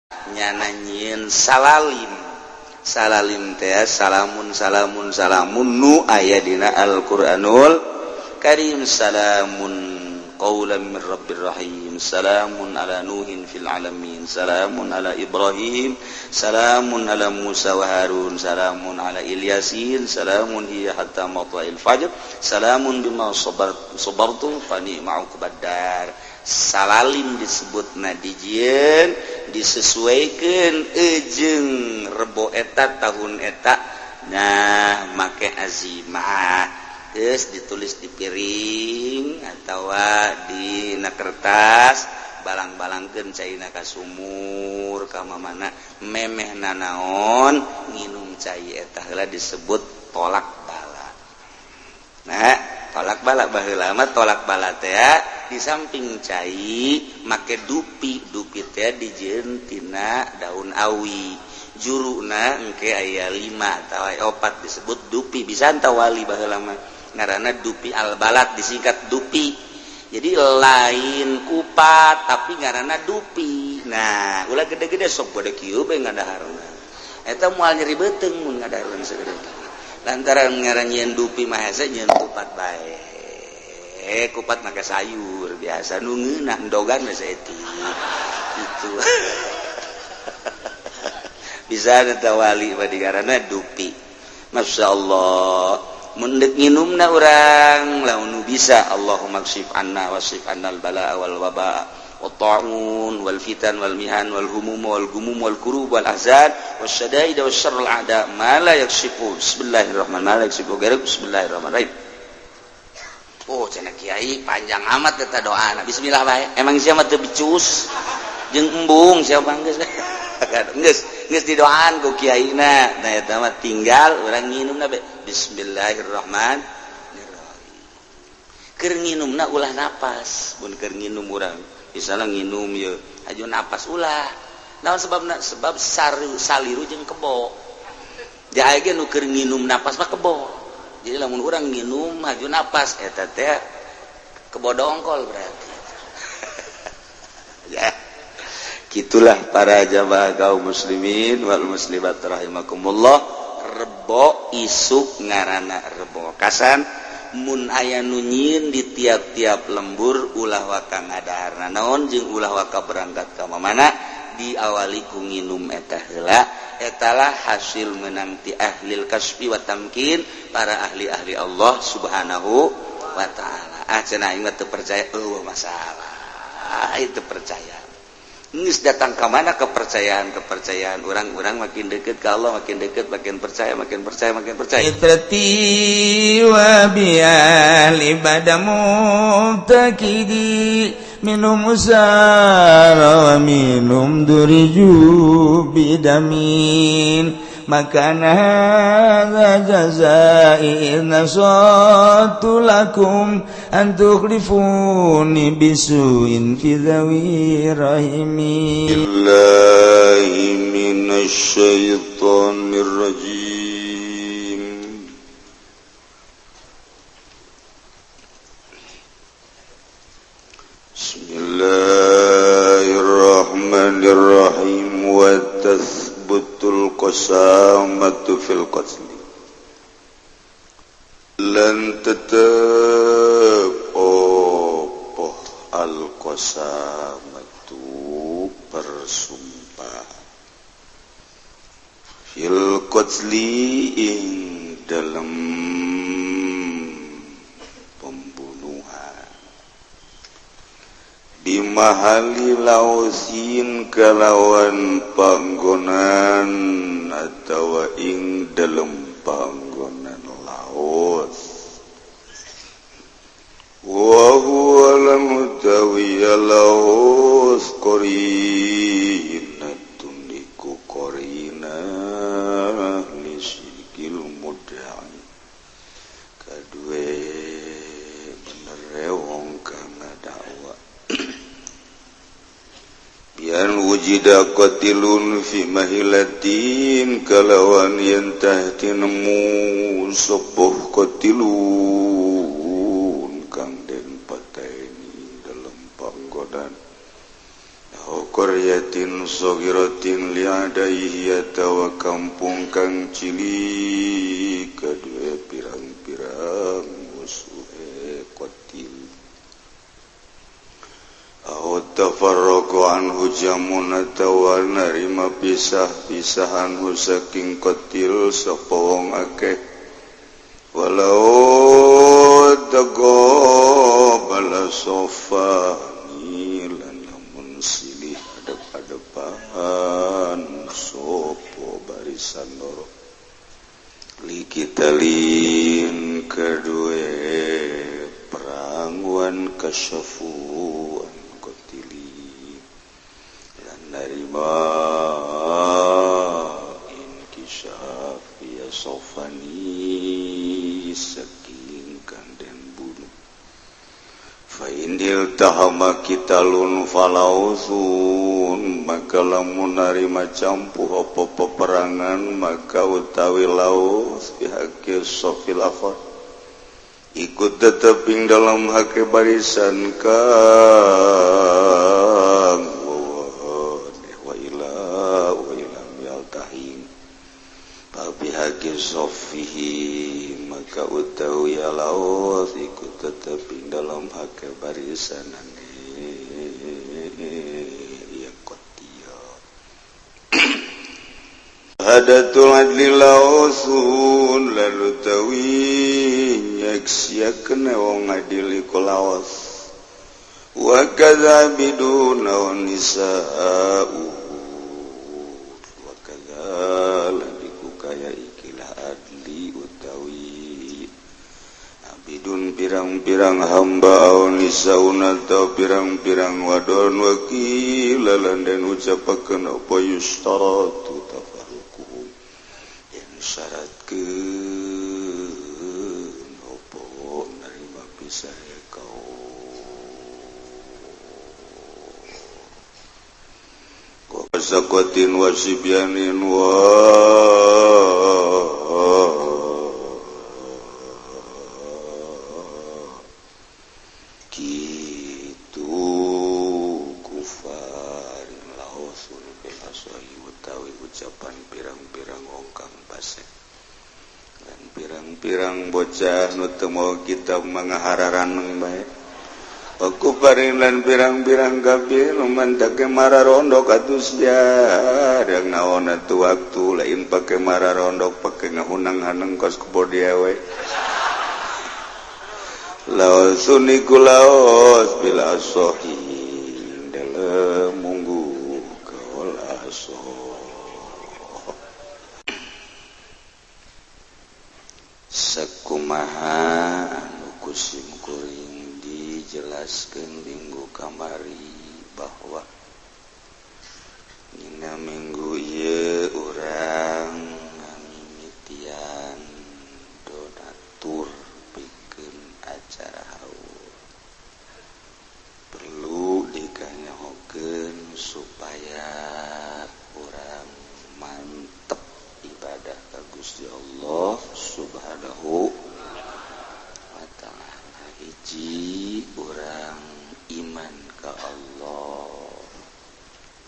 Nyana nyieun salalim. Salalim teh salamun salamun salamun nu aya dina Al-Qur'anul Karim. Salamun qawlan min rabbir rahim, salamun ala nuhin fil alamin, salamun ala Ibrahim, salamun ala Musa wa Harun, salamun ala Ilyasin, salamun hiya hatta matla'il fajr, salamun bima sabartum fa ni'ma uqbad dar. Salalim disebutna dijieun disesuaikan ejeng rebo eta tahun eta. Nah make azimah terus ditulis di piring atau di na kertas, balang-balangkeun caina ka sumur ka mana memeh nanaon nginum cai eta heula disebut tolak bala. Nah tolak bala baheula mah tolak bala teh di samping cai make dupi, dupi teh dijieun tina daun awi, juruna engke aya 5 atawa 4 disebut dupi. Bisa wali baheula mah ngaranna dupi albalat, disingkat dupi. Jadi lain kupat tapi ngaranna dupi. Nah ulah gede-gede sok gede kieu bae ngadaharna eta moal nyeri beuteung mun ngadaharna segede lantaran ngaran nyieun dupi mah hese nyieun kupat bae. Kupat make sayur biasa nu ngeunah endogan we saeutik itu. Bisa eta wali mah digaranna dupi. Masya Allah mun deuk nginumna urang lamun nu bisa Allahumma kshif anna wasrif annal balaa wal waba wat ta'un wal fitan wal mihan wal humum wal gumum wal kurub wal ahzan wasyadaid wasyarrul a'da ma la yakshifu. Bismillahirrahmanirrahim. Bismillahirrahmanirrahim. Oh cenah kiai panjang amat eta doana. Bismillah bae. Emang sia mah teu becus jeung embung sia mah geus. Geus geus didoaan ku kiaina. Nah eta mah tinggal urang nginumna bae. Bismillahirrahmanirrahim. Keur nginumna ulah napas. Mun keur nginum urang misalnya nginum ye aju napas ulah. Naon sebabna? Sebab saliru jeung kebo. Ja aya ge nu keur nginum napas mah kebo. Jadi lamun urang nginum maju napas eta teh kebodongkol berarti. Ya. Gitulah para jamaah kaum muslimin wal muslimat rahimakumullah. Rebo isuk ngaranna rebo kasan mun aya nu nyieun di tiap-tiap lembur ulah waka ngadaharna naon jeung ulah waka berangkat ka mana diawali ku nginum eta heula. Etalah hasil menang ti ahlil kasbi wa tamkin, para ahli-ahli Allah Subhanahu wa taala. Ah cenah aing mah teu percaya, eueuh masalah itu percaya. Geus datang ka mana kepercayaan-kepercayaan orang-orang makin deket ke Allah, makin deket, makin percaya, makin percaya, makin percaya. Itrati wa bi'ali badamu takidi minum usara wa minum duriju bidamin makana hadza jazai nasatu lakum an tukhlifuni bisuin fi dhawi rahimi. Billahi minasyaitonir rajim. Bismillahirrahmanirrahim. Wa tathbutul qasamatu fil qatl lan tetep opo al qasamatu bersumpah fil qatli ing dalam pembunuhan bimahali lausin kalawan panggonan atawa ing dalem panggonan laut wa huwa lam tawiya laus qarinatun iku qarina lisikil mudai kadue bener wong kang dakwa bian wujida qatilun fi mahilatin kalawan yen tah tinemu sepuh qatilun kang den pateni dalam panggonan Qaryatin saghiratin li'adaihi atawa kampung kang cilik kadue pirang-pirang musuhe qatil aw tafarraqu anhu jamun atawa narima pisah-pisahan saking qatil sapa wong akeh walau taqabbala sofani lan lamun silih adep-adepan sopo barisan loro likitalin kedue perangwan kasyafuan kotili lan narima inkisaf ya sofani saking kang den bunuh fa indil tahama kitalun falausun maka lamun narima campuh apa peperangan maka utawi laus pihake sofil akhir ikut teteping dalam hake barisan kang wa ila wa ilam yaltahim pihake sofihi maka utawi laus ikut teteping dalam hake barisan ya kotia hadatul adli lausun lalu tawi nyaksiakeun wong adil iku laos wa kadza biduna wa nisa'u wa kadza lan iku kaya ikilah adli utawi abidun pirang-pirang hamba au nisauna atau pirang-pirang wadon wakila lan den ucapakeun apa yustaratu tafarruquhum yen syaratkeun apa narima pisah kaum wa wasibyanin wa kitu kufarin laosun bil asahi utawi ucapan pirang-pirang wong kang fasik lan pirang-pirang bocah nu teu mawa kitab mangahararaneng bae. Aku paring lan pirang-pirang kafir mantake mararondok atus ya yang naon atuh waktu lain pake mararondok pake ngahunang-haneng kos kebor dia we laos suniku laos bila sohi dalem munggu kaol aso sakumaha anu kusim kuring dijelaskan minggu kamari bahwa dina minggu ieu urang ngamimitian donatur pikeun acara haul perlu dikanyahokeun supaya urang mantep ibadah ka Gusti Allah Subhanahu wa ta'ala. Hiji urang iman ka Allah,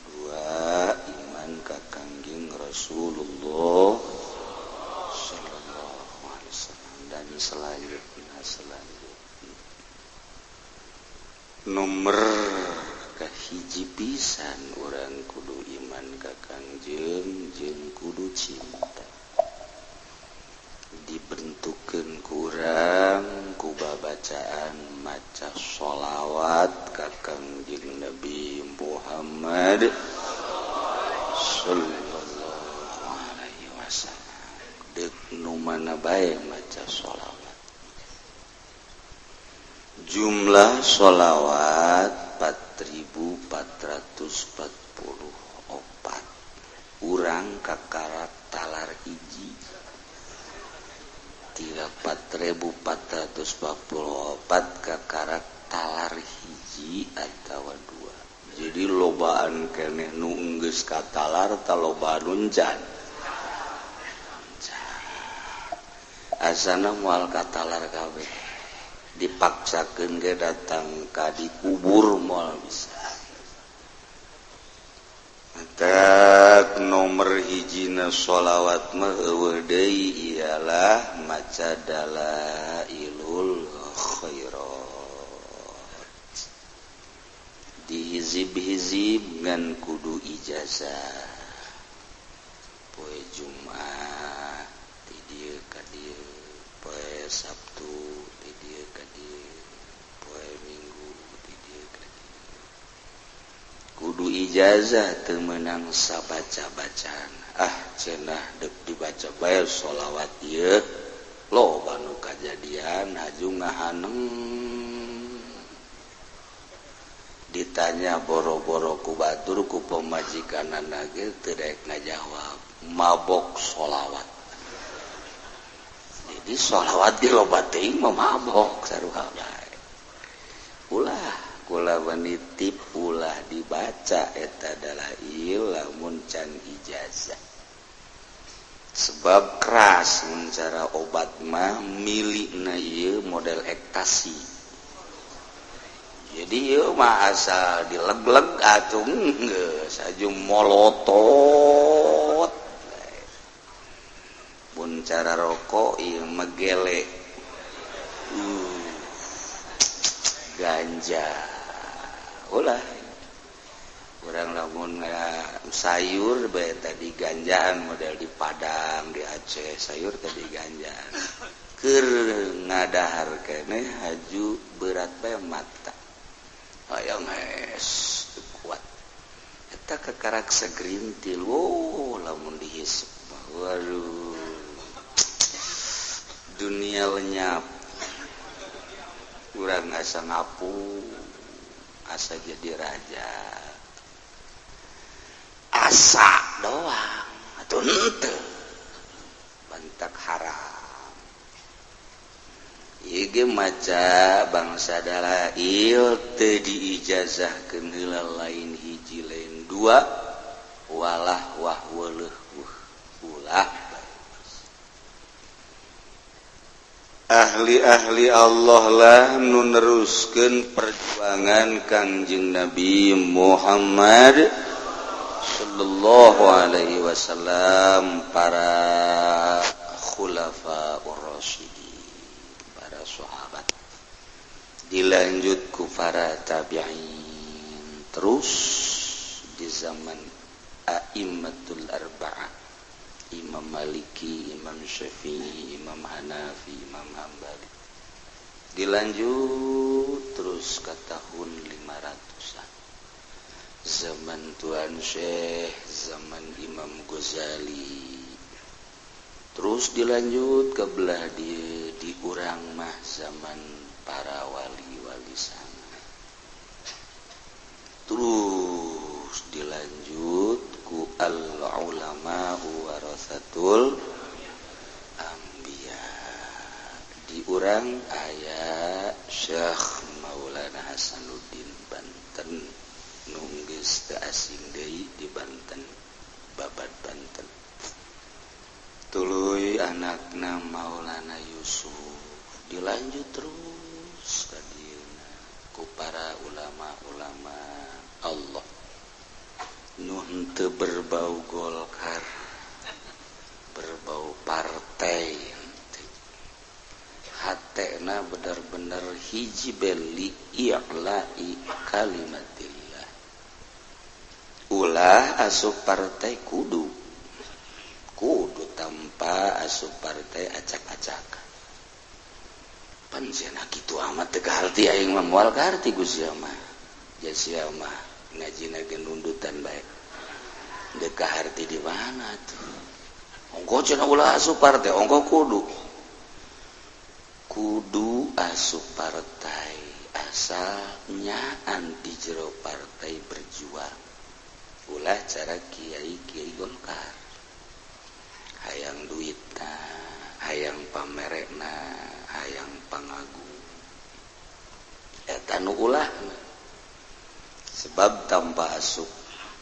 dua iman ka Kangjeng Rasulullah sallallahu alaihi wasallam dan selanjutnya nomor kahiji pisan urang kudu iman ka Kangjeng jeung kudu cinta dibentukkeun kurang ku babacaan maca sholawat ka Kangjeng Nabi Muhammad sallallahu alaihi wasallam. Deuk nu mana bae maca sholawat, jumlah sholawat 4444 urang kakarak talar hiji 4444 kakarak talar hiji atawa dua. Jadi lobaan keneh nu enggeus katalar talobaan uncan asana moal katalar kabeh dipaksakeun ge datang ka dikubur moal bisa. Tak nomor hijina sholawat mah eueuh deui ialah maca dalailul khairat. Dihizib-hizib ngan kudu ijazah. Poe Jumat ti dieu ka dieu, poe Sabtu ti dieu ka dieu, poe Minggu ti dieu ka dieu. Kudu ijazah teu meunang sabaca-bacaan. Ah cenah deuk dibaca bae sholawat ieu loba nu kajadian haju ngahaneng. Ditanya boro-boro ku batur ku pamajikanana ge teu daek ngajawab, mabok sholawat. Jadi sholawat ge loba teuing mah mabok sarua bae. Ulah kula menitip ulah dibaca eta dalail lamun can ijazah. Sebab keras mun cara obat mah milikna ieu model ektasi. Jadi ieu mah asal dileg-leg atuh geus aju molotot. Mun cara rokok ieu mah gele. Ganja. Ulah. Urang lamun sayur bae tadi ganjaan model di Padang, di Aceh sayur tadi ganjaan. Keur ngadahar keneh haju berat bae mata. Hayang es kuat. Eta kakarak sagrintil, wo lamun dihisap. Waduh. Dunia lenyap. Urang asa ngapu, asa jadi raja. Asa doang atuh henteu. Bantak haram. Ieu ge maca bangsa dalail teu diijazahkeun heula lain hiji lain dua walah wah weuleuh ulah. Ahli-ahli Allah lah nu neruskeun perjuangan Kangjeng Nabi Muhammad sallallahu alaihi wasallam, para khulafaur rasyidin, para sahabat, dilanjut ku para tabi'in, terus di zaman a'immatul arba'ah, Imam Maliki, Imam Syafi'i, Imam Hanafi, Imam Hambali, dilanjut terus ke tahun 500-an, zaman Tuan Syekh, zaman Imam Ghazali, terus dilanjut ke belah di urang mah zaman para wali-wali sana, terus dilanjut ku al ulama warasatul anbiya. Di urang aya Syekh Maulana Hasanuddin Banten, nu geus teu asing deui di Banten, babad Banten. Tuluy anakna Maulana Yusuf, dilanjut terus ka dieuna ku para ulama-ulama Allah nu henteu berbau Golkar, berbau partai, hatena benar-benar hiji beli i'la'i kalimatillah. Ulah asup partai kudu kudu tanpa asup partai acak-acakan. Pan cenah kitu amat teu kaharti aing mah, moal kaharti ku sia mah. Ja sia mah ngajina ge nundutan bae. Deuk kaharti di mana tuh? Ongko cenah ulah asup partai, ongko kudu. Kudu asup partai asal nyaan di jero partai berjuang. Ulah cara kiai-kiai Golkar. Hayang duitna, hayang pamerekna, hayang pangagung. Eta nu ulahna. Sebab tanpa asup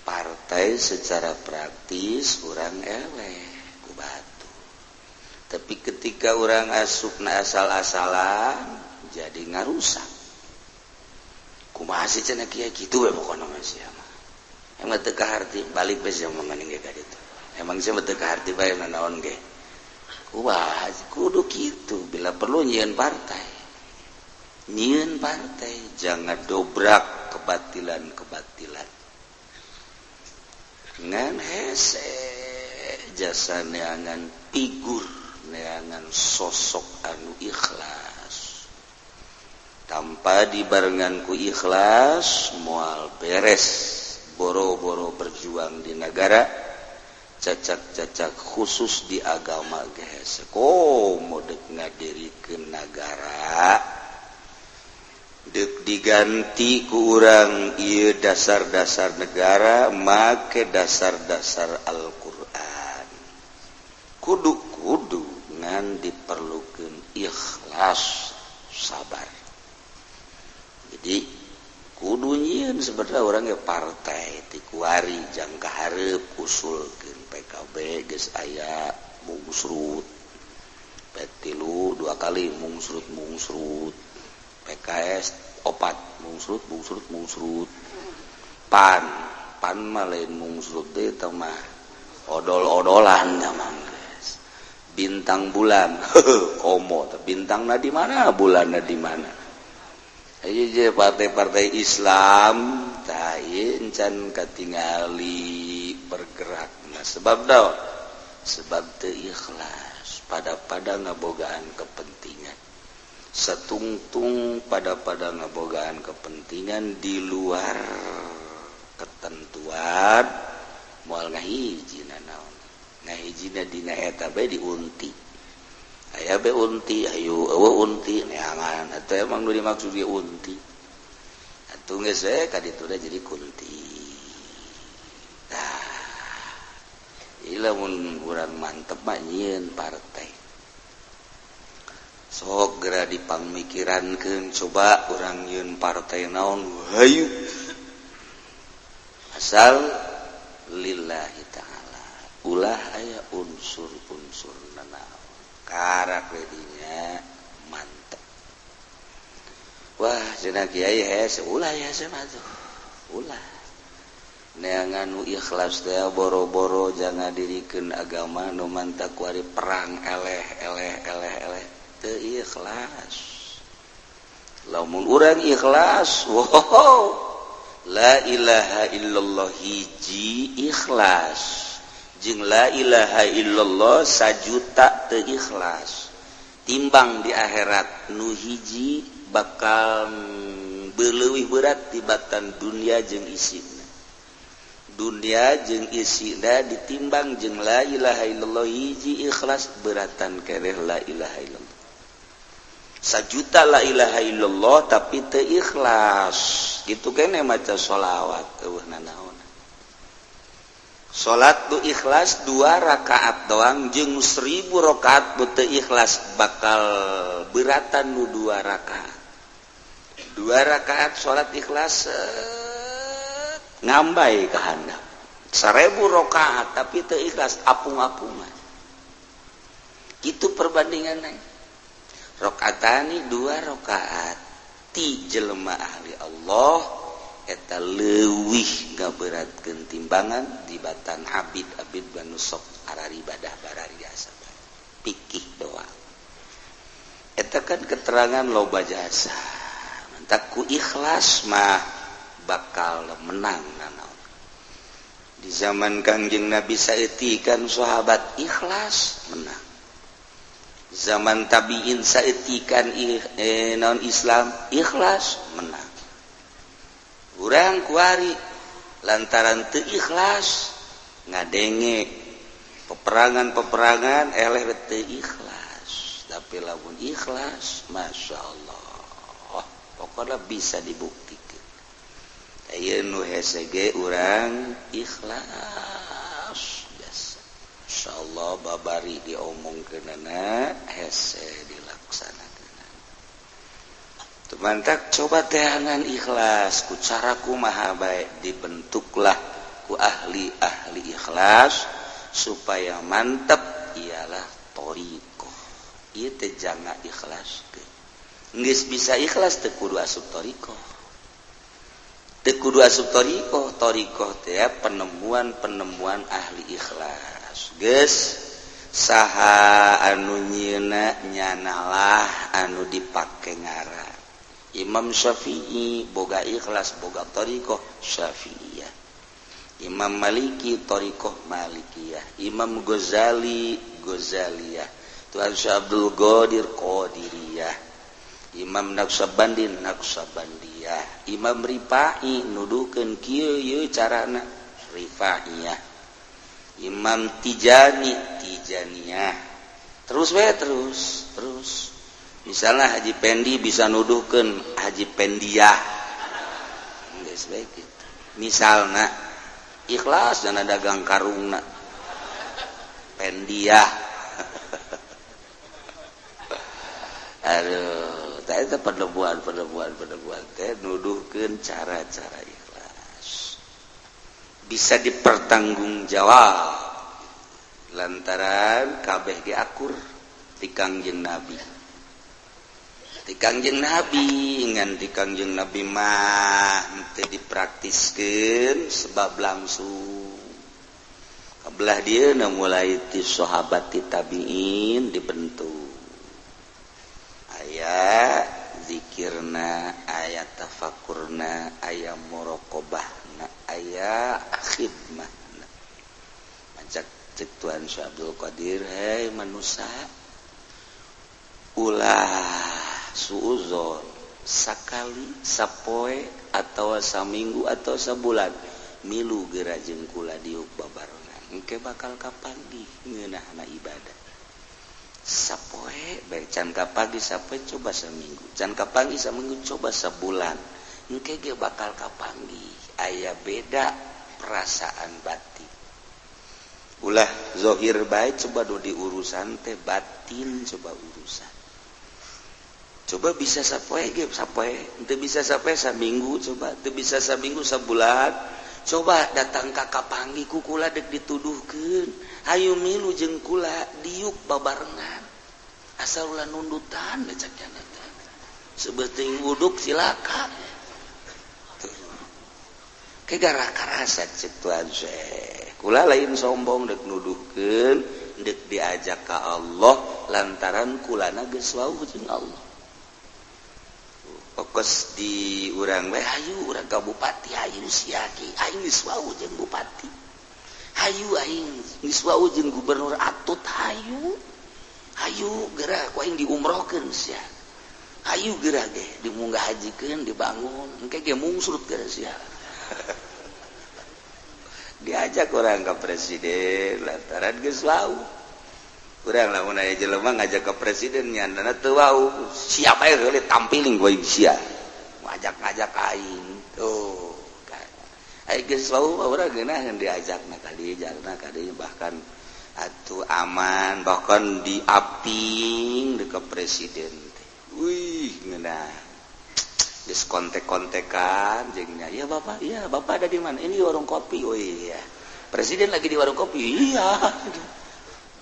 partai secara praktis urang eleh ku batu. Tapi ketika urang asupna asal-asalan jadi ngarusak. Kumaha sih cenah kiai kitu we pokona mah sia mah. Emang teu kaharti balik bae sia mah ge ka ditu. Emang sia mah teu kaharti bae nanaon ge. Kumaha kudu kitu bila perlu nyieun partai. Nyieun partai jangan dobrak kebatilan-kebatilan. Ngan hese jasa neangan figur, neangan sosok anu ikhlas. Tanpa dibarengan ku ikhlas moal beres. Boro-boro berjuang di negara, cacak-cacak khusus di agama geus komo dek ngadirikeun nagara dek diganti ku urang ieu dasar-dasar negara make dasar-dasar Al-Qur'an. Kudu-kudu ngan diperlukeun ikhlas, sabar. Jadi kudu nyieun sebenarnya orangnya partai ti kuari jangka hareup usulkeun PKB geus aya mungsrut P3 dua kali mungsrut mungsrut PKS opat mungsrut mungsrut mungsrut PAN PAN mah lain mungsrut teh teh mah odol-odolan mah geus bintang bulan komo teh bintangna di mana bulanna di mana. Ayo partai-partai Islam tayin can katingali bergerak nah, sebab daun sebab teu ikhlas pada-pada ngabogaan kepentingan satungtung pada-pada ngabogaan kepentingan di luar ketentuan moal ngahijina naon ngahijina dina eta bae diunti aya be unti ayo eueuh unti neangan atuh emang nu dimaksud ge unti atuh geus we ka ditu da jadi kunti. Tah ieu lamun urang mantep mah nyieun partai sok geura dipangmikirankeun coba urang nyieun partai naon hayu asal lillahi ta'ala ulah aya unsur-unsur nanaon karak redinya mantep. Wah cenah kiai hese ulah ya hese mah tuh ulah neangan nu ikhlas teh boro-boro jangan dirikeun agama nu mantak kuari perang eleh eleh eleh eleh teu ikhlas. Lamun urang ikhlas wow la ilaha illallah hiji ikhlas jeung la ilaha illallah sajuta teu ikhlas timbang di akhirat nu hiji bakal beleuwih berat tibatan dunia jeung isina. Dunia jeung isina ditimbang jeung la ilaha illallah hiji ikhlas beratan kereh la ilaha illallah sajuta la ilaha illallah tapi teu ikhlas gitu kene maca sholawat eueuh nanaon. Salat du ikhlas 2 rakaat doang jeung 1000 rakaat bu teu ikhlas bakal beratan nu 2 rakaat. 2 rakaat salat ikhlas ngambai ka handap. 1000 rakaat tapi teu ikhlas apung-apungan. Kitu perbandinganna. Rakaatani 2 rakaat ti jelema ahli Allah eta leuwih ngaberatkeun timbangan dibatan abid-abid banu sok araribadah barariasa pikih doang. Eta kan keterangan loba jasa mantak ku ikhlas mah bakal menang nanaon. Di zaman Kangjeng Nabi saeutikan sahabat ikhlas menang. Zaman tabiin saeutikan naon Islam ikhlas menang. Urang kuari lantaran teu ikhlas ngadenge peperangan-peperangan eleh teu ikhlas tapi lamun ikhlas Masya Allah pokoknya bisa dibuktikan. Ayeuna nu hese ge urang ikhlas biasa insyaallah babari diomongkeunana hese dilaksanakeun. Mantak coba teangan ikhlas ku cara kumaha bae dibentuklah ku ahli-ahli ikhlas supaya mantep ialah thariqah. Ieu teh janga ikhlas teh. Geus bisa ikhlas teh kudu asup thariqah. Teu kudu asup thariqah, thariqah teh penemuan-penemuan ahli ikhlas. Geus saha anu nyieuna nyanalah anu dipake ngaran. Imam Syafi'i boga ikhlas, boga thariqah Syafi'iyah. Imam Maliki thariqah Malikiyah, Imam Ghazali Ghazaliyah, Tuan Syekh Abdul Qadir Qadiriyah, Imam Naqsyabandi Naqsyabandiyah, Imam Rifai nuduhkeun kieu ieu carana Rifaiyah, Imam Tijani Tijaniyah. Terus we terus terus. Misalnya Haji Pendi bisa nuduhkeun Haji Pendiyah. Geus we kitu. Misalna ikhlas dana dagang karungna Pendiyah. Aduh, teh eta penemuan teh nuduhkeun cara-cara ikhlas. Bisa dipertanggungjawab lantaran kabeh ge akur ti Kangjeng Nabi. Ti Kangjeng Nabi ngan ti Kangjeng Nabi mah teu dipraktiskeun sebab langsung. Kabelah dieuna mulai ti sahabat ti tabiin dibentuk. Aya zikirna, aya tafakurna, aya muraqabahna, aya khidmahna. Macak cek Tuan Syekh Abdul Qadir, hei manusia, ulah suuzon sakali, sapoe atau saminggu atau sabulan milu geura jeung kula diuk babarengan engke bakal kapanggih ngeunahna ibadah. Sapoe bae can kapagi sapoe coba seminggu, can kapanggih saminggu coba sebulan, engke ge bakal kapanggih aya beda perasaan batin. Ulah zohir bae coba do diurusan teh batin coba urusan. Coba bisa sapoe ge sapoe, teu bisa sapoe saminggu coba, teu bisa saminggu sabulan. Coba datang ka kapanggih ku kula deuk dituduhkeun, hayu milu jeung kula diuk babarengan. Asal ulah nundutan cek nya teh. Sebeuting uduk silakan. Ke gara karasa cek Tuan Syekh. Kula lain sombong deuk nuduhkeun, deuk diajak ka Allah lantaran kulana geus wauh jeung Allah. Fokus di urang we hayu urang ka bupati hayu sia ki aing geus wauh jeung bupati, hayu aing geus wauh jeung gubernur atut, hayu hayu geura ku aing diumrohkeun sia, hayu geura ge dimunggah hajikeun dibangun engke ge mungsrut geura sia. Diajak urang ka presiden lantaran geus wauh. Urang lamun aya jelema ngajak ke presiden nyandana teu wau, siapa aya heule tampiling ku aing sia. Ngajak-ngajak aing. Tuh kan. Aya geus wau urang geunaheun diajakna ka dieu, jalna ka dieu bahkan atuh aman, bahkan diaping deuk ka presiden teh. Wih, ngeunah. Geus kontek-kontekan jeung nya, "Ya Bapak, iya Bapak ada di mana?" "Ini warung kopi." "Oh iya. Presiden lagi di warung kopi." "Iya."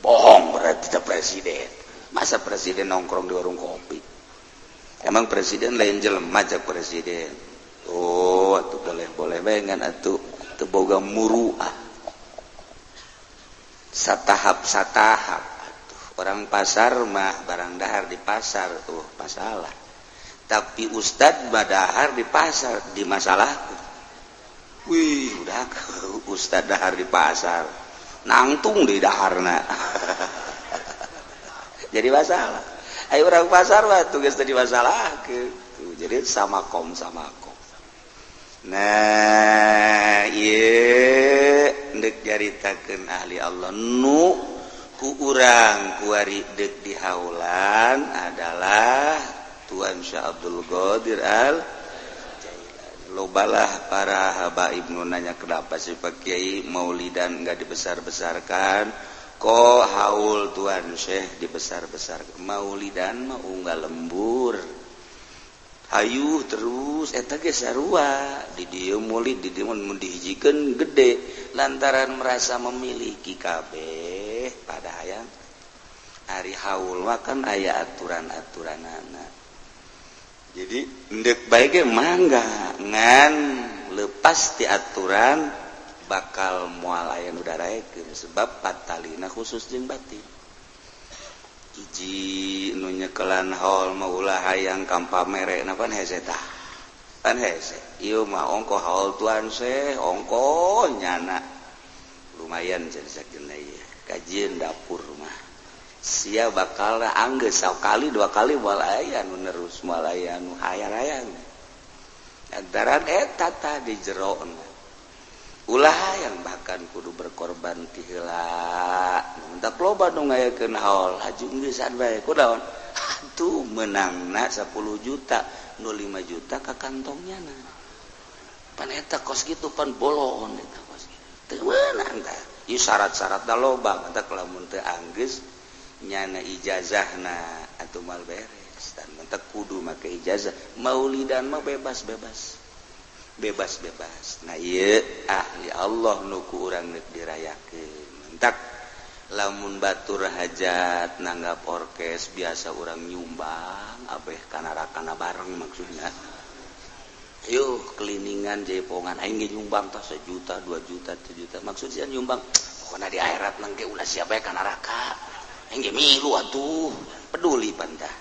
Bohong berarti tidak presiden. Masa presiden nongkrong di warung kopi? Emang presiden lain jelema jak presiden. Oh, atuh boleh-boleh bae ngan atuh teu boga muruah. Satahap-satahap atuh. Orang pasar mah barang dahar di pasar tuh masalah. Tapi ustad badahar di pasar di masalahku. Wih, udah ustad dahar di pasar. Nangtung di daharna. Jadi masalah. Ayo orang pasar mah tugas tadi masalah gitu. Jadi sama kom sama kom. Nah, ieu deuk nyaritakeun ahli Allah nu ku urang kuari deuk dihaulan adalah Tuan Syekh Abdul Qadir Al Jailani. Lobalah para habaib nu nanya kenapa sih Pak Kiai maulidan enggak dibesar-besarkan, kok haul Tuan Syekh dibesar-besarkan? Maulidan mah unggal lembur, hayu terus eta ge sarua di dieu maulid di dieu mun dihijikeun gede lantaran merasa memiliki kabeh pada hayang. Ari haul mah kan aya aturan-aturanana. Jadi ndek bae ge mangga ngan lepas ti aturan bakal moal aya nu daraekeun sebab patalina khusus jeung batin. Hiji nu nyekelan haul mah ulah hayang kampamere na pan hese tah. Pan hese. Ieu mah ongko haul tuan seh ongko nyana. Lumayan jadi sakeuna ieu. Kajian dapur mah. Sia bakal anggeus sakali dua kali moal aya nu nerus moal aya nu hayang-hayang. Lantaran eta tah di jerona. Ulah hayang bahkan kudu berkorban ti heula. Mentak loba nu ngayakeun haul haju geusan bae kunaon? Atuh meunangna 10 juta nu 5 juta ka kantongnya na. Pan eta kos kitu pan boloon eta kos kitu. Teu meunang tah. Ieu syarat-syaratna loba mentak lamun teu anggeus nyana ijazahna atuh mal beres dan mentak kudu make ijazah. Maulidan mah bebas-bebas. Bebas-bebas. Nah ieu ahli Allah nu ku urang rek dirayakeun. Mentak lamun batur hajat nanggap orkes biasa urang nyumbang abeh kana-rakana bareng maksudna. Yuk keliningan jaipongan aing ge nyumbang tah 1 juta, 2 juta, 3 juta. Maksud sia nyumbang pokona di akhirat nang ge ulah sia bae ka neraka. Aing ge milu atuh, peduli pantah.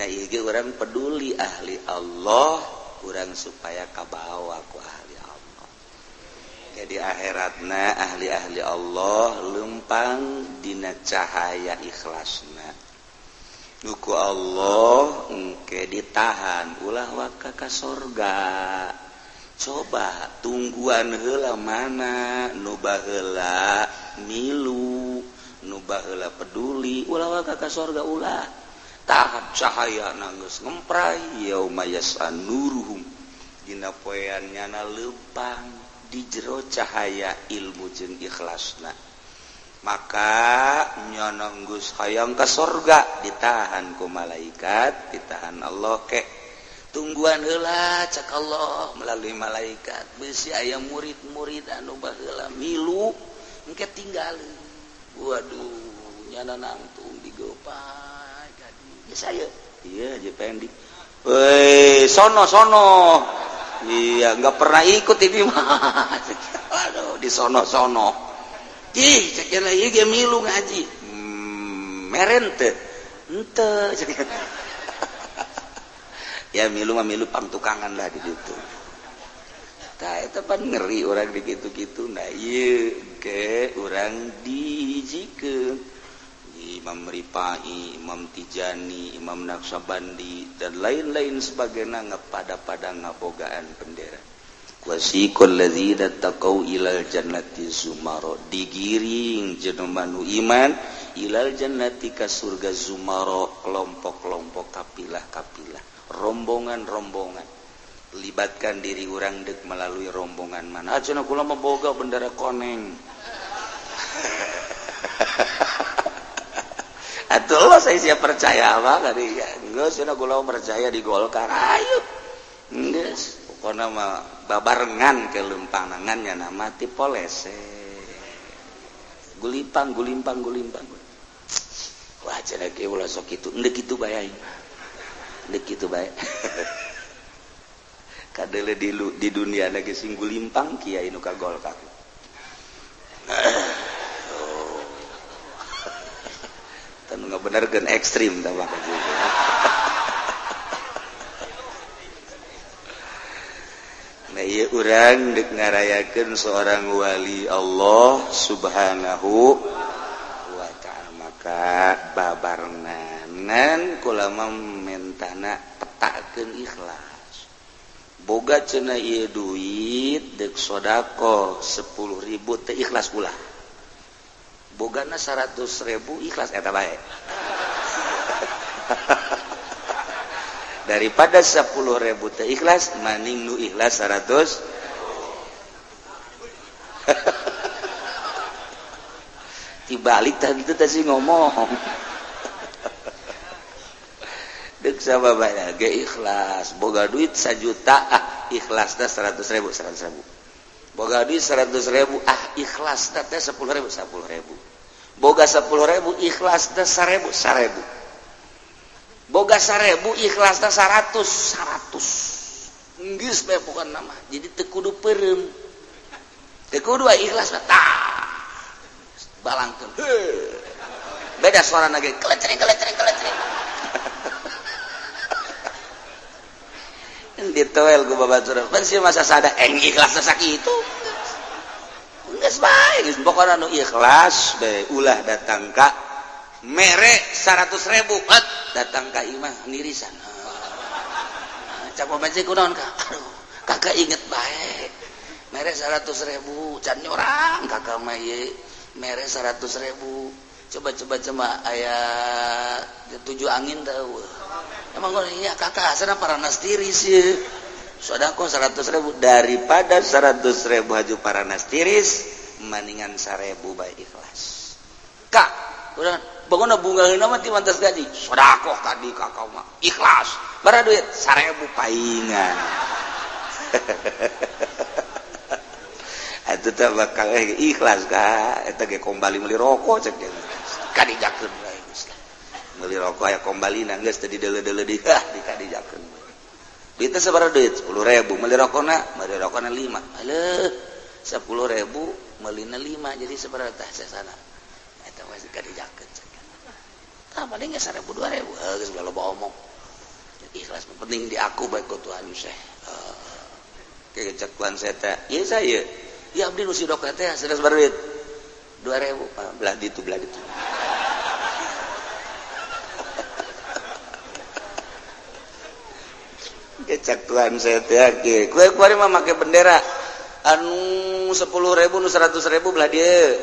Nah ieu ge urang peduli ahli Allah kurang supaya kabawa ku ahli Allah. Jadi akhiratna ahli-ahli Allah lempang dina cahaya ikhlasna. Nuku Allah engke ditahan ulah waka ka sorga. Coba tungguan heula mana nu baheula milu, nu baheula peduli ulah waka ka sorga ulah. Tahap cahaya nangis ngemprai yauma yasanuruhum dina poean nyana lempang di jero cahaya ilmu jeung ikhlasna maka nyana geus hayang ka sorga ditahan ku malaikat ditahan Allah ke tungguan heula cak Allah melalui malaikat beusi aya murid-murid anu baheula milu engke tinggalin waduh nyana nangtung digopai ya saya iya aja pendek woi sono sono iya nggak pernah ikut ini mah aduh di sono sono ih cek lagi ge milu ngaji meren teu henteu ya milu mah milu pangtukangan lah di ditu tah eta pan ngeri urang di kitu-kitu nah ieu ge urang dihijikeun Imam Ripai, Imam Tijani, Imam Naqsyabandi dan lain-lain sebagainya ngapada-pada ngabogaan bendera. Wasiqal ladzina taqau ilal jannati zumaro digiring jelema nu iman ilal jannati ka surga zumaro kelompok-kelompok kapilah-kapilah, rombongan-rombongan. Libatkan diri urang deuk melalui rombongan mana. Aja kula mah boga bendera koneng. Atuh Allah saya siap percaya apa tadi ya geus cenah kula percaya di Golkar ayo geus pokona mah babarengan ke lumpangan nya nama ti polese gulipang gulimpang gulimpang wah cenah ge ulah sok kitu endek kitu bae aing endek kitu bae kadele di dunia lagi sing gulimpang kiai nu ka Golkar. Nggak bener kan ekstrim tambah nah iya urang dek ngarayakeun seorang wali Allah subhanahu wa ta'ala maka babarenganan kula mentana petakeun ikhlas boga cenah ieu duit dek sedekah 10.000 teh ikhlas ulah bogana 100.000 ikhlas eta bae daripada 10.000 teh ikhlas maning nu ikhlas 100 dibalik tadi itu tadi ngomong dek sama banyak ge ikhlas boga duit 1 juta ah ikhlasna 100.000 100.000 boga duit 100.000 ah ikhlasna teh 10.000 10.000 boga 10.000 ikhlas teh 1.000 1.000 Boga 1000 ikhlasna 100 100 geus bae pokona mah. Jadi teu kudu peureum, teu kudu ikhlas mah tah balangkeun. Beda suarana ge kelecring kelecring kelecring. Ditoel ku babaturan pan sih masa sada eng ikhlas sakitu. Geus bae geus pokona nu ikhlas bae ulah datang ka mere 100.000 et datang ka imah nirisan. Cak pamajik kunaon ka? Aduh, kakak inget bae. Mere 100.000 can nyorang kakak mah ieu mere 100.000. Coba-coba coba aya 7 angin tahu. Emang iya kakak asana paranas tiris ieu. Sodako 100.000 daripada 100.000 haju paranas tiris maningan 1.000 bae ikhlas. Kak, udah bangun bunga mah ti mantas gaji. Sodako tadi kakak mah ikhlas. Bara duit 1.000 paingan. Atuh teh bakal ikhlas ka eta ge kombali meuli rokok cek kadijakeun bae geus. Meuli rokok aya kombalina geus teu dideuleu-deuleu di dikadijakeun. Duitna sabaraha duit? 10.000 meuli rokona 5. Aleuh 10.000 meulina 5 jadi sabaraha tah sasana. Eta mah kadijakeun cek. Tah paling ge 1.000 2.000 geus loba omong. Ikhlas penting di aku bae ku Tuhan seh. Kayak cek Tuhan saya teh, ieu saya. Ya abdi nu sidok teh sabaraha duit? 2.000. Belah ditu belah ditu. Kecak Tuhan saya teh kue kuari mah make bendera anu 10.000 nu 100.000 belah dieu,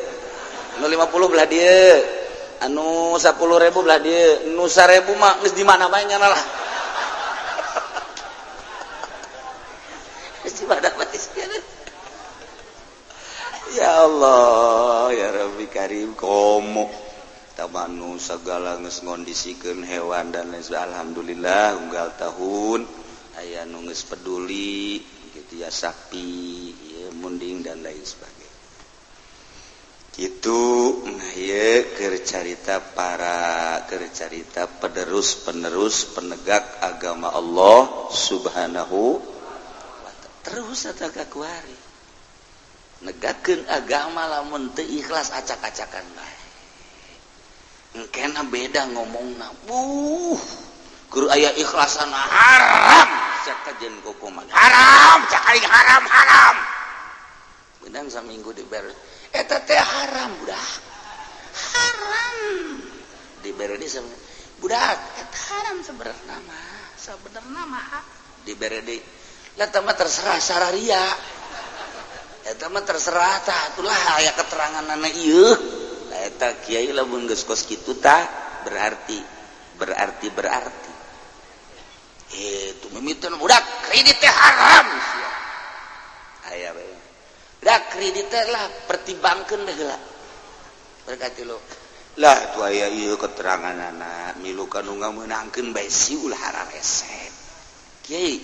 nu 50 belah dieu, anu 10.000 belah dieu, nu 1.000 mah geus di mana bae nyana lah. Geus di mana bae. Ya Allah ya Rabbi Karim komo tabanu segala geus ngondisikeun hewan dan lain sebagainya. Alhamdulillah unggal tahun aya nu geus peduli gitu ya sapi ya munding dan lain sebagainya. Gitu nah ieu keur carita para keur carita penerus-penerus penegak agama Allah Subhanahu wa ta'ala. Terus eta ka kuari negakeun agama lamun teu ikhlas acak-acakan bae. Engkena beda ngomongna. Guru aya ikhlasan haram cak kajen kokoman haram cak aing haram haram benang saminggu dibere eta teh haram budak haram dibere di budak eta haram sebenarna mah dibere di lah tah mah terserah sararia eta mah terserah tah atulah aya keteranganana ieu lah eta kiai lamun geus kos kitu tah berarti itu mimitan budak kredit teh haram sia aya bae budak kredit teh lah pertimbangkeun bae heula berkati lo lah tu aya ieu keteranganana milu ka nu ngameunangkeun bae si ulah hararesep kiai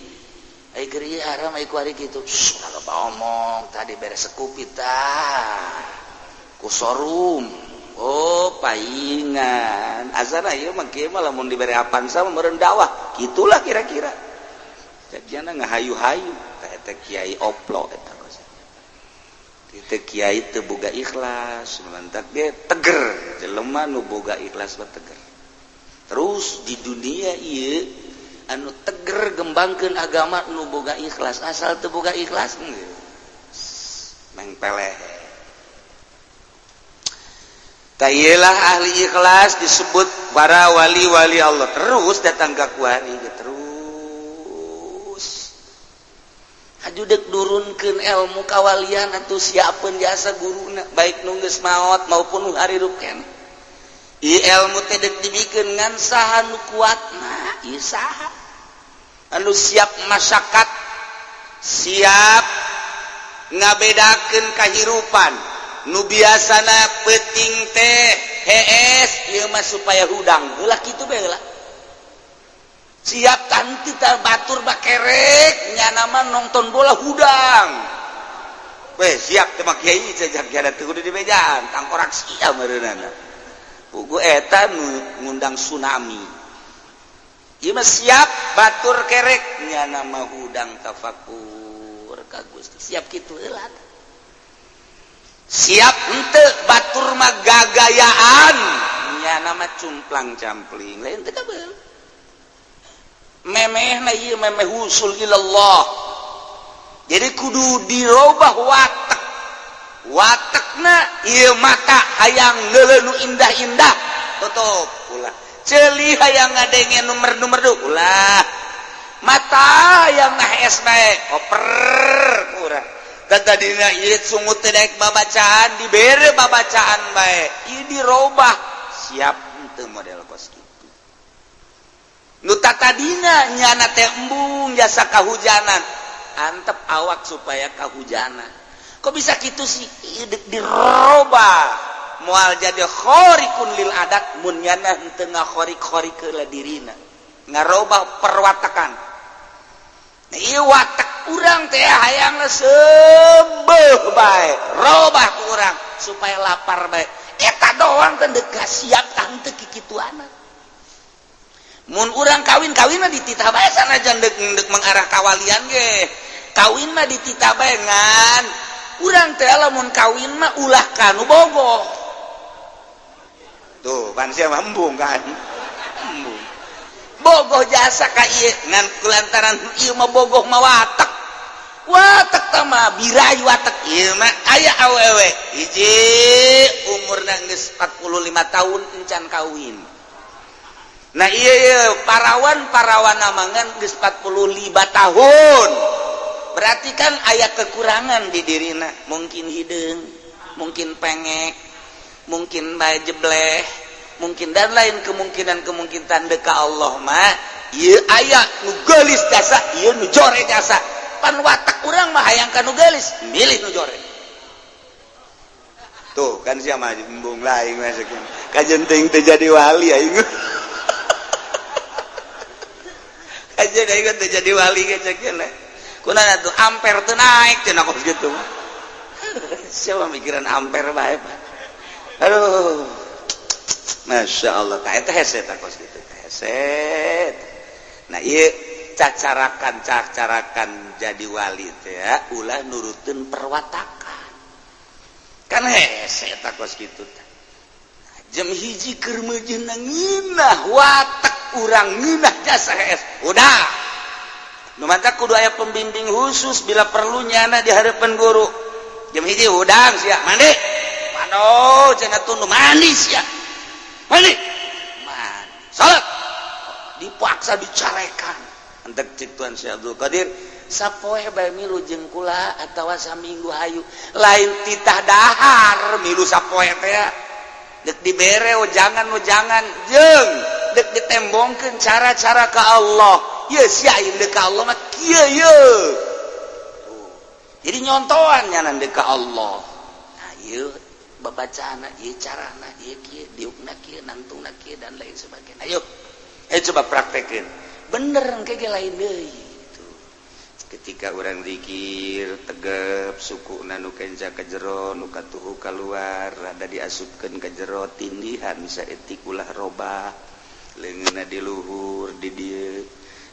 ai keur ieu haram ai ku ari kitu loba omong tadi beres sekupi tah ku sorum. Oh paingan azana ieu mah kieu mah lamun dibere Avanza mah meureun dakwah kitulah kira-kira jadiana ngahayu-hayu tah eta kiai oplo eta kos teu kiai teu boga ikhlas mantak ge teger jelema nu boga ikhlas mah teger terus di dunia ieu anu teger gembangkeun agama nu boga ikhlas asal teu boga ikhlas mengpeleh. Tailah ahli ikhlas disebut para wali-wali Allah terus datang ke kuari terus haju dek nurunkeun ilmu kawalian atuh siapeun jasa guruna baik nu geus maot maupun nu harirup keneh ieu ilmu teh dek dibikeun ngan saha nu kuatna ieu saha anu siap masyarakat siap ngabedakeun kahirupan nu biasana peuting teh hees ieu mah supaya hudang heula kitu bae heula siap tanti tah batur bakerek nyana mah nonton bola hudang weh siap teh mah kiai jajak kiai teu kudu dibejaan tangkorak sia meureunana pugu eta nu ngundang tsunami. Ieu mah siap batur kerek nyana mah hudang tafakur ka Gusti. Siap kitu heula. Siap henteu batur mah gagayaan nyana mah cumplang campling lain teu kabel. Memehna ieu memeh usul ilallah. Jadi kudu dirobah watak. Watakna ieu mata hayang neuleuh nu indah-indah tutup ulah. Ceuli hayang ngadenge nu merdu-merdu ulah. Mata hayang ngahes bae oper urang. Tadina ieu sungut teh daek babacaan dibere babacaan bae. Ieu dirobah siap henteu model kos kitu. Nu tatadina nyana teh embung jasa kahujanan. Antep awak supaya kahujanan. Kok bisa kitu sih? Ieu deuk dirobah. Moal jadi khorikun lil adat mun nyana henteu ngakhorik-khorik heula dirina. Ngarobah perwatakan. Nah, ieu watak urang teh hayangna seubeuh bae, robah ku urang supaya lapar bae. Eta doang teh deuk siap tah henteu kikituana. Mun urang kawin kawinna dititah bae sanajan deuk deuk mengarah kawalian ge. Kawin mah dititah bae ngan urang teh lamun kawin mah ulah kanu bogoh. Tuh, pan sia mah embung kan. Embung. Bogoh jasa ka ieu ngan kulantaran ieu mah bogoh mah watak. Watak tah mah birai watak ieu mah aya awewe hiji umurna geus 45 tahun encan kawin. Nah iya, iya parawan-parawan namangan geus 45 tahun. Berarti kan aya kekurangan di dirina, mungkin hideung, mungkin pengek, mungkin bae jebleh, mungkin dan lain kemungkinan-kemungkinan deka Allah mah ieu aya nu geulis jasa, ieu nu jore jasa. Pan watak urang mah hayang ka nu geulis, milih nu jore. Tuh kan sia mah embung lah aing mah sakieu. Kajen teuing teu jadi wali aing. Kajen aing teu jadi wali ge sakieu. Kunaon atuh ampere teu naik cenah kos kitu mah. Siapa mikiran ampere bae, Pak. Aduh. Masya Allah, tah eta hese tah kos kitu teh hese. Nah ieu cacarakan cacarakan jadi wali teh ya, ulah nuruteun perwatakan. Kan hese tah kos kitu teh. Jam hiji keur meujeuhna ngeunah watak urang ngeunah jasa hees. Udah. Nu mantap kudu aya pembimbing khusus bila perlu nyana di hadapan guru. Jam hiji hudang sia mandi. Mano cenah tunduh mandi sia. Mandi. Mandi. Salat. Dipaksa dicarekan. Entek cik Tuan Syekh Abdul Qadir sapoe bae milu jeung kula atawa saminggu hayu. Lain titah dahar milu sapoe teh. Dek dibere jangan jeung dek ditembongkeun cara-cara ka Allah. Ye sia aing deuk ka Allah mah kieu ye. Jadi nyontoan nyanan deuk ka Allah. Nah ieu babacana, ieu carana, ieu kieu diukna kieu, nangtungna kieu dan lain sebagainya. Ayo, coba praktekeun. Bener engke ge lain deui gitu. Ketika urang zikir tegep sukuna nu kenca ka jero nu katuhu kaluar rada diasupkeun ka jero tindihan saeutik ulah robah leungeunna di luhur di dieu.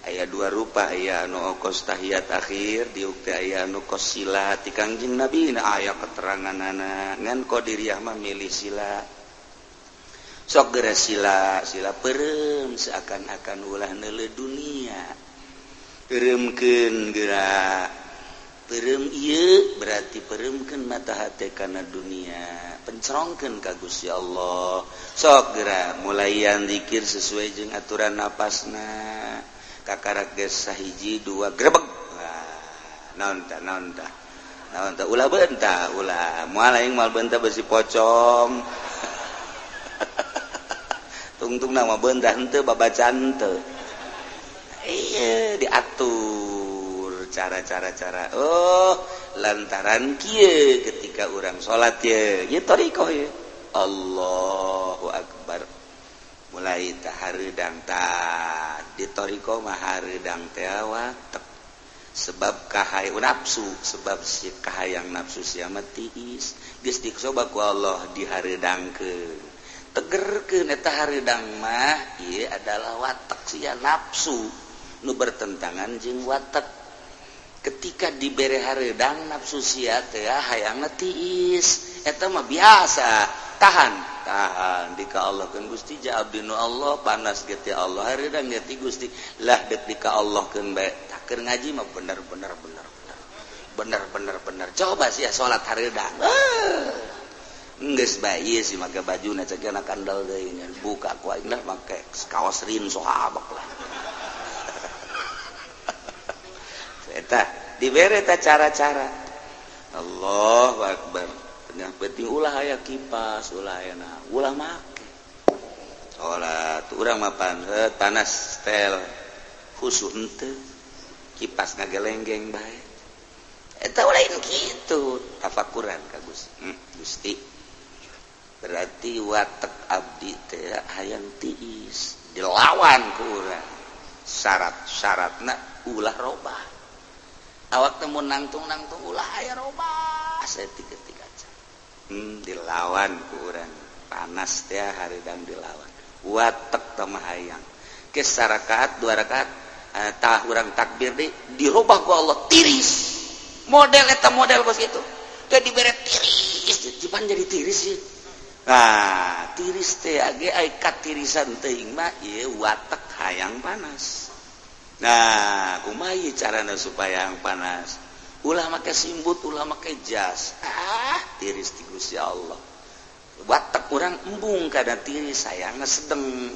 Aya dua rupa, aya anu okos tahiyat akhir diuk teh aya anu kos sila ti Kangjeng Nabi na aya keteranganana ngan qadiriyah mah milih sila. Sok geura sila sila peureum seakan-akan ulah neuleuh dunia. Peureumkeun geura peureum ieu berarti peureumkeun mata hate kana dunia, pencerongkeun ka Gusti Allah. Sok geura mulayan zikir sesuai jeung aturan napasna. Kakarak geus sahiji dua grebeg. Naon tah naon tah naon tah ulah beunta ulah moal aing moal beunta besi pocong. Tungtung nama beunta henteu babacaan henteu. Iya diatur cara-cara cara. Oh lantaran kieu ketika urang salat ye ieu thariqah ye. Allahu akbar. Mulai tah hareudang tah di thariqah mah hareudang teh watek. Sebab kahayang nafsu, sebab si kahayang nafsu sia mah tiis. Geus dicoba ku Allah dihareudangkeun. Tegerkeun eta hareudang mah ieu adalah watak sia nafsu nu bertentangan jeung watak. Ketika dibere hareudang nafsu sia teh hayangna tiis, eta mah biasa. Tahan, tahan di ka Allah keun Gusti, ja abdi nu Allah panas ge ti Allah, hareudang ge ti Gusti. Lah dek di ka Allah keun bae. Tah keur ngaji mah bener bener bener bener. Bener bener bener. Coba sia salat hareudang. Geus bae ieu sih make bajuna cek anak kandal deui nya. Buka ku aing lah make kaos rin sohabak lah. Eta dibere ta cara-cara. Allahu akbar. Tengah penting ulah aya kipas, ulah aya na, ulah make. Salat urang mah panas tel khusus henteu. Kipas ngagelenggeng bae. Eta lain kitu, tafakuran ka Gusti. Gusti. Berarti watek abdi teh hayang tiis, dilawan ku urang. Syarat-syaratna ulah robah. Awak temu nangtung-nangtung ulah aya robah saeutik-eutik aja. Dilawan ku urang. Panas teh hareudang dilawan. Watek teh mah hayang. Geus sarakaat dua rakaat tah urang takbir deui dirobah ku Allah tiris. Model eta model kos kitu. Teh dibere tiris, jipan jadi tiris sih. Nah, tiris teh age ai katirisan teuing mah ieu watek hayang panas. Nah, kumaha ieu carana supaya hayang panas? Ulah make simbut, ulah make jas. Ah, tiris ti Gusti Allah. Watek urang embung kana tiris hayangna sedeng.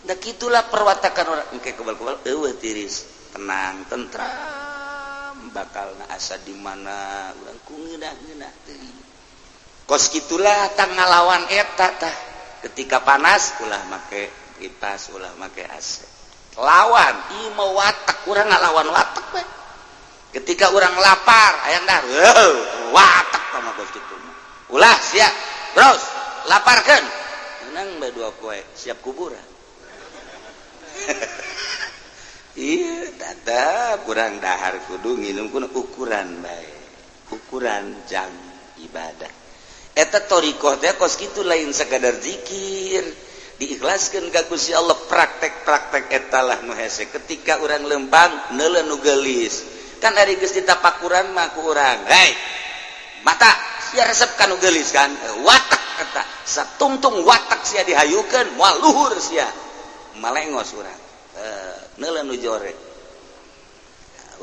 Da kitulah perwatakan urang engke kebal-kebal eueuh tiris. Tenang, tentram, bakalna asa di mana urang ku ngeunah-ngeunah teuing. Kos kitulah tang ngalawan eta tah. Ketika panas ulah make kipas, ulah make AC. Lawan ieu mah watak, urang ngalawan watak we. Ketika urang lapar hayang dah, watak tah mah kos kitu mah. Ulah sia, bros, laparkeun. Menang bae dua poe, siap kuburan. Ieu tata kurang dahar kudu nginum kudu ukuran bae. Ukuran jam ibadah. Eta thoriqoh teh kos kitu lain sekadar zikir, diikhlaskeun ka Gusti Allah, praktek-praktek eta lah nu hese. Ketika urang lempang neuleuh nu geulis, kan ari geus ditapakuran mah ku urang, hei mata sia resep ka nu geulis kan, watak eta satungtung watak sia dihayukeun moal luhur sia malengos urang, neuleuh nu jore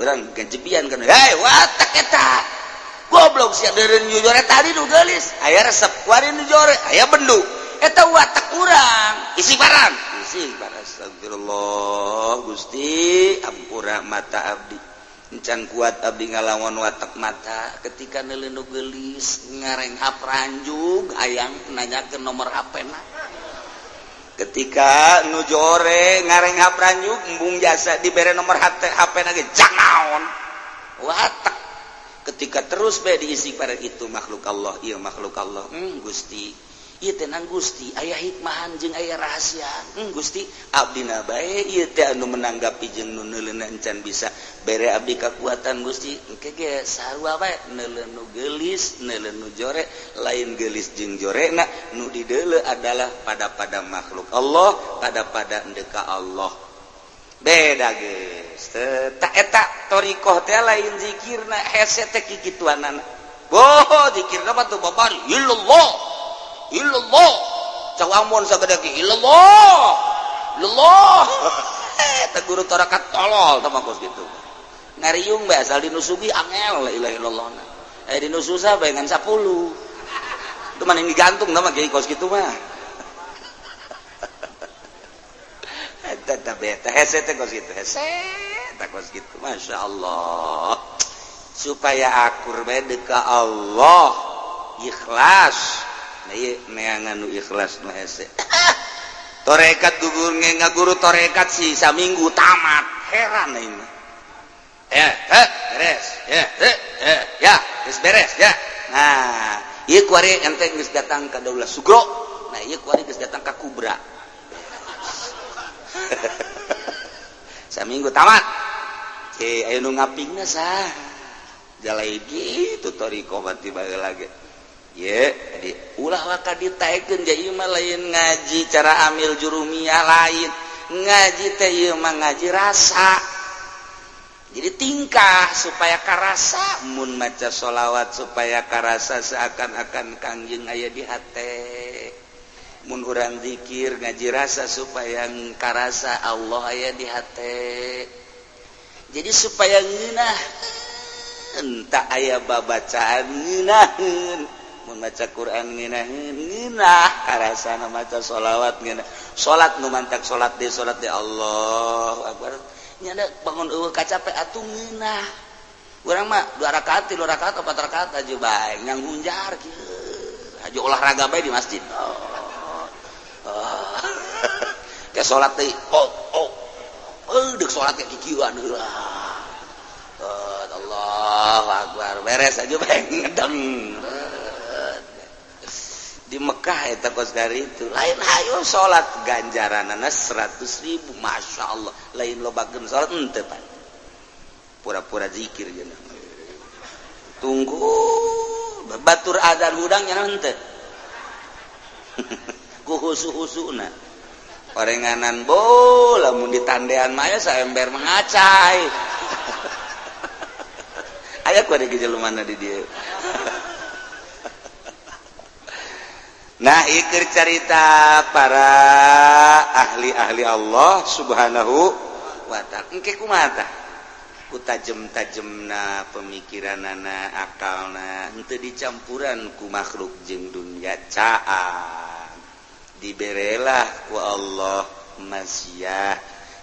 urang gejebian kan, hei watak eta goblok sia deureun nu jore tadi nu geulis aya resep kuari nu jore aya bendu eta watak urang istighfaran istighfar astagfirullah Gusti ampura mata abdi encan kuat abdi ngalawan watak mata ketika neuleuh nu geulis ngarenghap ranjug hayang nanyakeun nomor HP na ketika nu jore ngarenghap ranjug embung jasa dibere nomor HP na ge jangnaon watak. Ketika terus bae diisi pada itu makhluk Allah, ieu makhluk Allah. Gusti, ieu teh nang Gusti, aya hikmahan jeung aya rahasia. Gusti, abdina bae ieu teh anu menanggapi jeung nu neuleuna encan bisa bere abdi kakuatan Gusti. Engke ge sarua bae neuleun nu geulis, neuleun nu jore, lain geulis jeung jorena, nu dideuleu adalah pada-pada makhluk Allah, pada-pada endeka Allah. Beda geus. Tah eta thoriqoh teh lain zikirna hese teh kikituanana. Boh zikirna mah teu babari illallah. Illallah. Cau amon sagede ge illallah. Illallah. Eta guru tarekat tolol tah mah kos kitu. Ngariung bae asal dinusugi angel la ilaha illallah. Eh dinu susah bae ngan 10. Itu mah digantung tah mah kiai kos kitu mah. Eta beta hese teh kos kitu hese teh kos kitu Masya Allah supaya akur bae ka Allah ikhlas. Nah ieu neangan nu ikhlas nu hese torekat gugur ngaguru torekat si saminggu tamat heran aing mah. Ya beres ya ya geus beres ya. Nah ieu kuari ente geus datang ka Daulah Sugro, nah ieu kuari geus datang ka Kubra. Saminggu tamat. Cek aya nu ngapingna sah. Jalai gitu thoriqoh mah tiba lagi. Ye, di ulah waka ditaekeun ja ieu mah lain ngaji cara amil jurumiyah, lain ngaji teh, ieu mah ngaji rasa. Jadi tingkah supaya karasa, mun maca sholawat supaya karasa seakan-akan Kangjeng aya di hate. Mun urang zikir, ngaji rasa supaya karasa Allah aya di hate. Jadi supaya ngeunah, entah aya babacaan ngeunaheun, mun maca Quran ngeunaheun, ngeunah karasana, maca sholawat ngeunah, salat nu mantak salat deui, salat deui, Allahu akbar, nya bangun eueuh kacape atuh ngeunah. Urang mah dua rakaat, tilu rakaat, empat rakaat aja bae yang hunjar kieu, aja olahraga bae di masjid. Oh. Kayak salat deui, oh oh oh, deuk salat kayak kikieuan heula. Oh, Allahu akbar, beres aja bae ngedeng. Di Mekah eta kos dari itu lain, hayo salat ganjaranana 100.000, masya Allah. Lain lobakeun salat henteu pan, pura-pura zikir jeung tunggu batur adzan hudang nya henteu ku husu-husuna orenganan bo. Lamun ditandean mah aya saember mengacai, aya ku ada mana di dieu. Nah, ikir cerita para ahli-ahli Allah Subhanahu wa ta'ala. Engke kumaha tah? Ku tajem-tajemna pemikiranana, akalna henteu dicampuran ku makhluk jeung dunia caang. Diberelah ku Allah masiah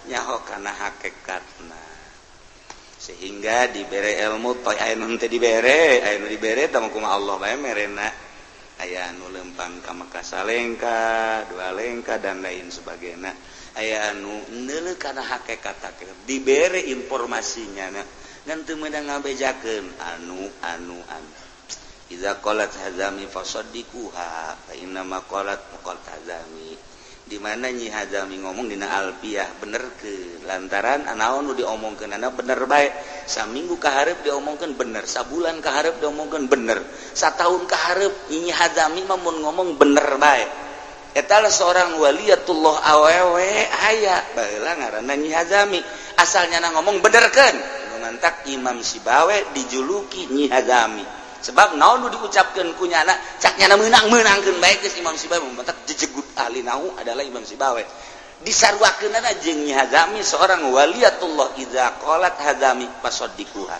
nyaho kana hakikatna. Sehingga dibere ilmu toy, aya nu henteu dibere, aya nu dibere tah kumaha Allah bae merena. Aya anu lempang ka Mekah salengka, dua lengka dan lain sebagainya. Aya anu neuleuh kana hakikat, dibere informasinya na ngan teu meunang ngabejakeun anu anu anu. Iza qalat hazami fasaddiquha fa inna ma qalat qalat hazami. Di mana Nyi Hazami ngomong dina Alfiah benerkeun, lantaran anaon nu diomongkeun bener bae. Saminggu kaharep diomongkeun bener, sabulan kaharep diomongkeun bener, satahun kaharep Nyi Hazami mah mun ngomong bener bae. Eta lah seorang waliyatullah awewe aya baheula ngaranna Nyi Hazami, asalnya na ngomong benerkeun. Nu mantak Imam Sibawe dijuluki Nyi Hazami. Sebab naon nu diucapkeun ku nyana, cak nyana meunang-meunangkeun bae geus Imam Sibawe mantak jejegut ahli nahu adalah Imam Sibawe. Disarwakeunana jeung Nyi Hazami seorang waliyatullah, idza qalat hazami fasaddiquha.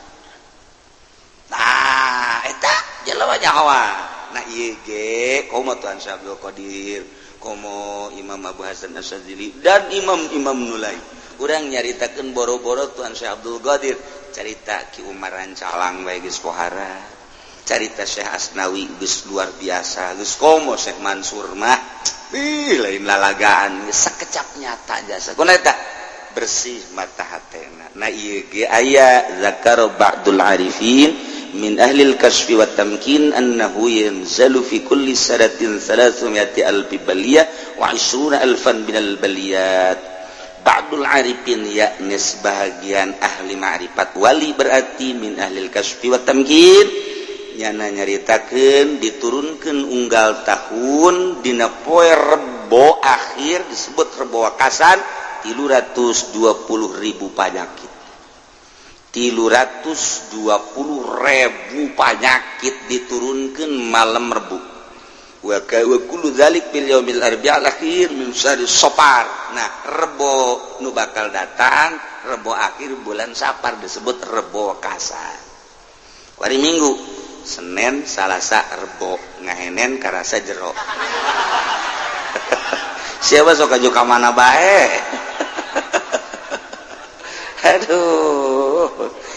Nah, eta jelema nyawa. Nah, ieu ge komo Tuan Syekh Abdul Qadir, komo Imam Abu Hasan Asy-Syadzili dan imam-imam nu lain. Urang nyaritakeun boro-boro Tuan Syekh Abdul Qadir, carita Ki Umar Rancalang bae geus pohara. Carita Syekh Asnawi geus luar biasa, geus komo Syekh Mansur mah ih lain lalagaan, geus sakecap nyata jasa. Kuna eta bersih mata hatena. Nah, ieu ge aya zakaro ba'dul arifin min ahlil kasfi wa tamkin annahu yanzalu fi kulli sanatin 300 alfi baliyah wa 20 alfan minal baliyat. Ba'dul arifin yakni sebahagian ahli ma'rifat wali, berarti min ahlil kasfi wa tamkin, nyana nyaritakeun diturunkeun unggal tahun dina poe Rebo akhir disebut Rebo Wakasan 320.000 panyakit, 320.000 panyakit diturunkeun malam Rebu. Wa kullu dzalik bil yaumil arbi'al akhir min syahri Safar. Nah, Rebo nu bakal datang Rebo akhir bulan Safar disebut Rebo Wakasan. Hari Minggu, Senin, Salasa, Rebo, ngahenen karasa jero. Siapa sok aju ka mana bae. Aduh,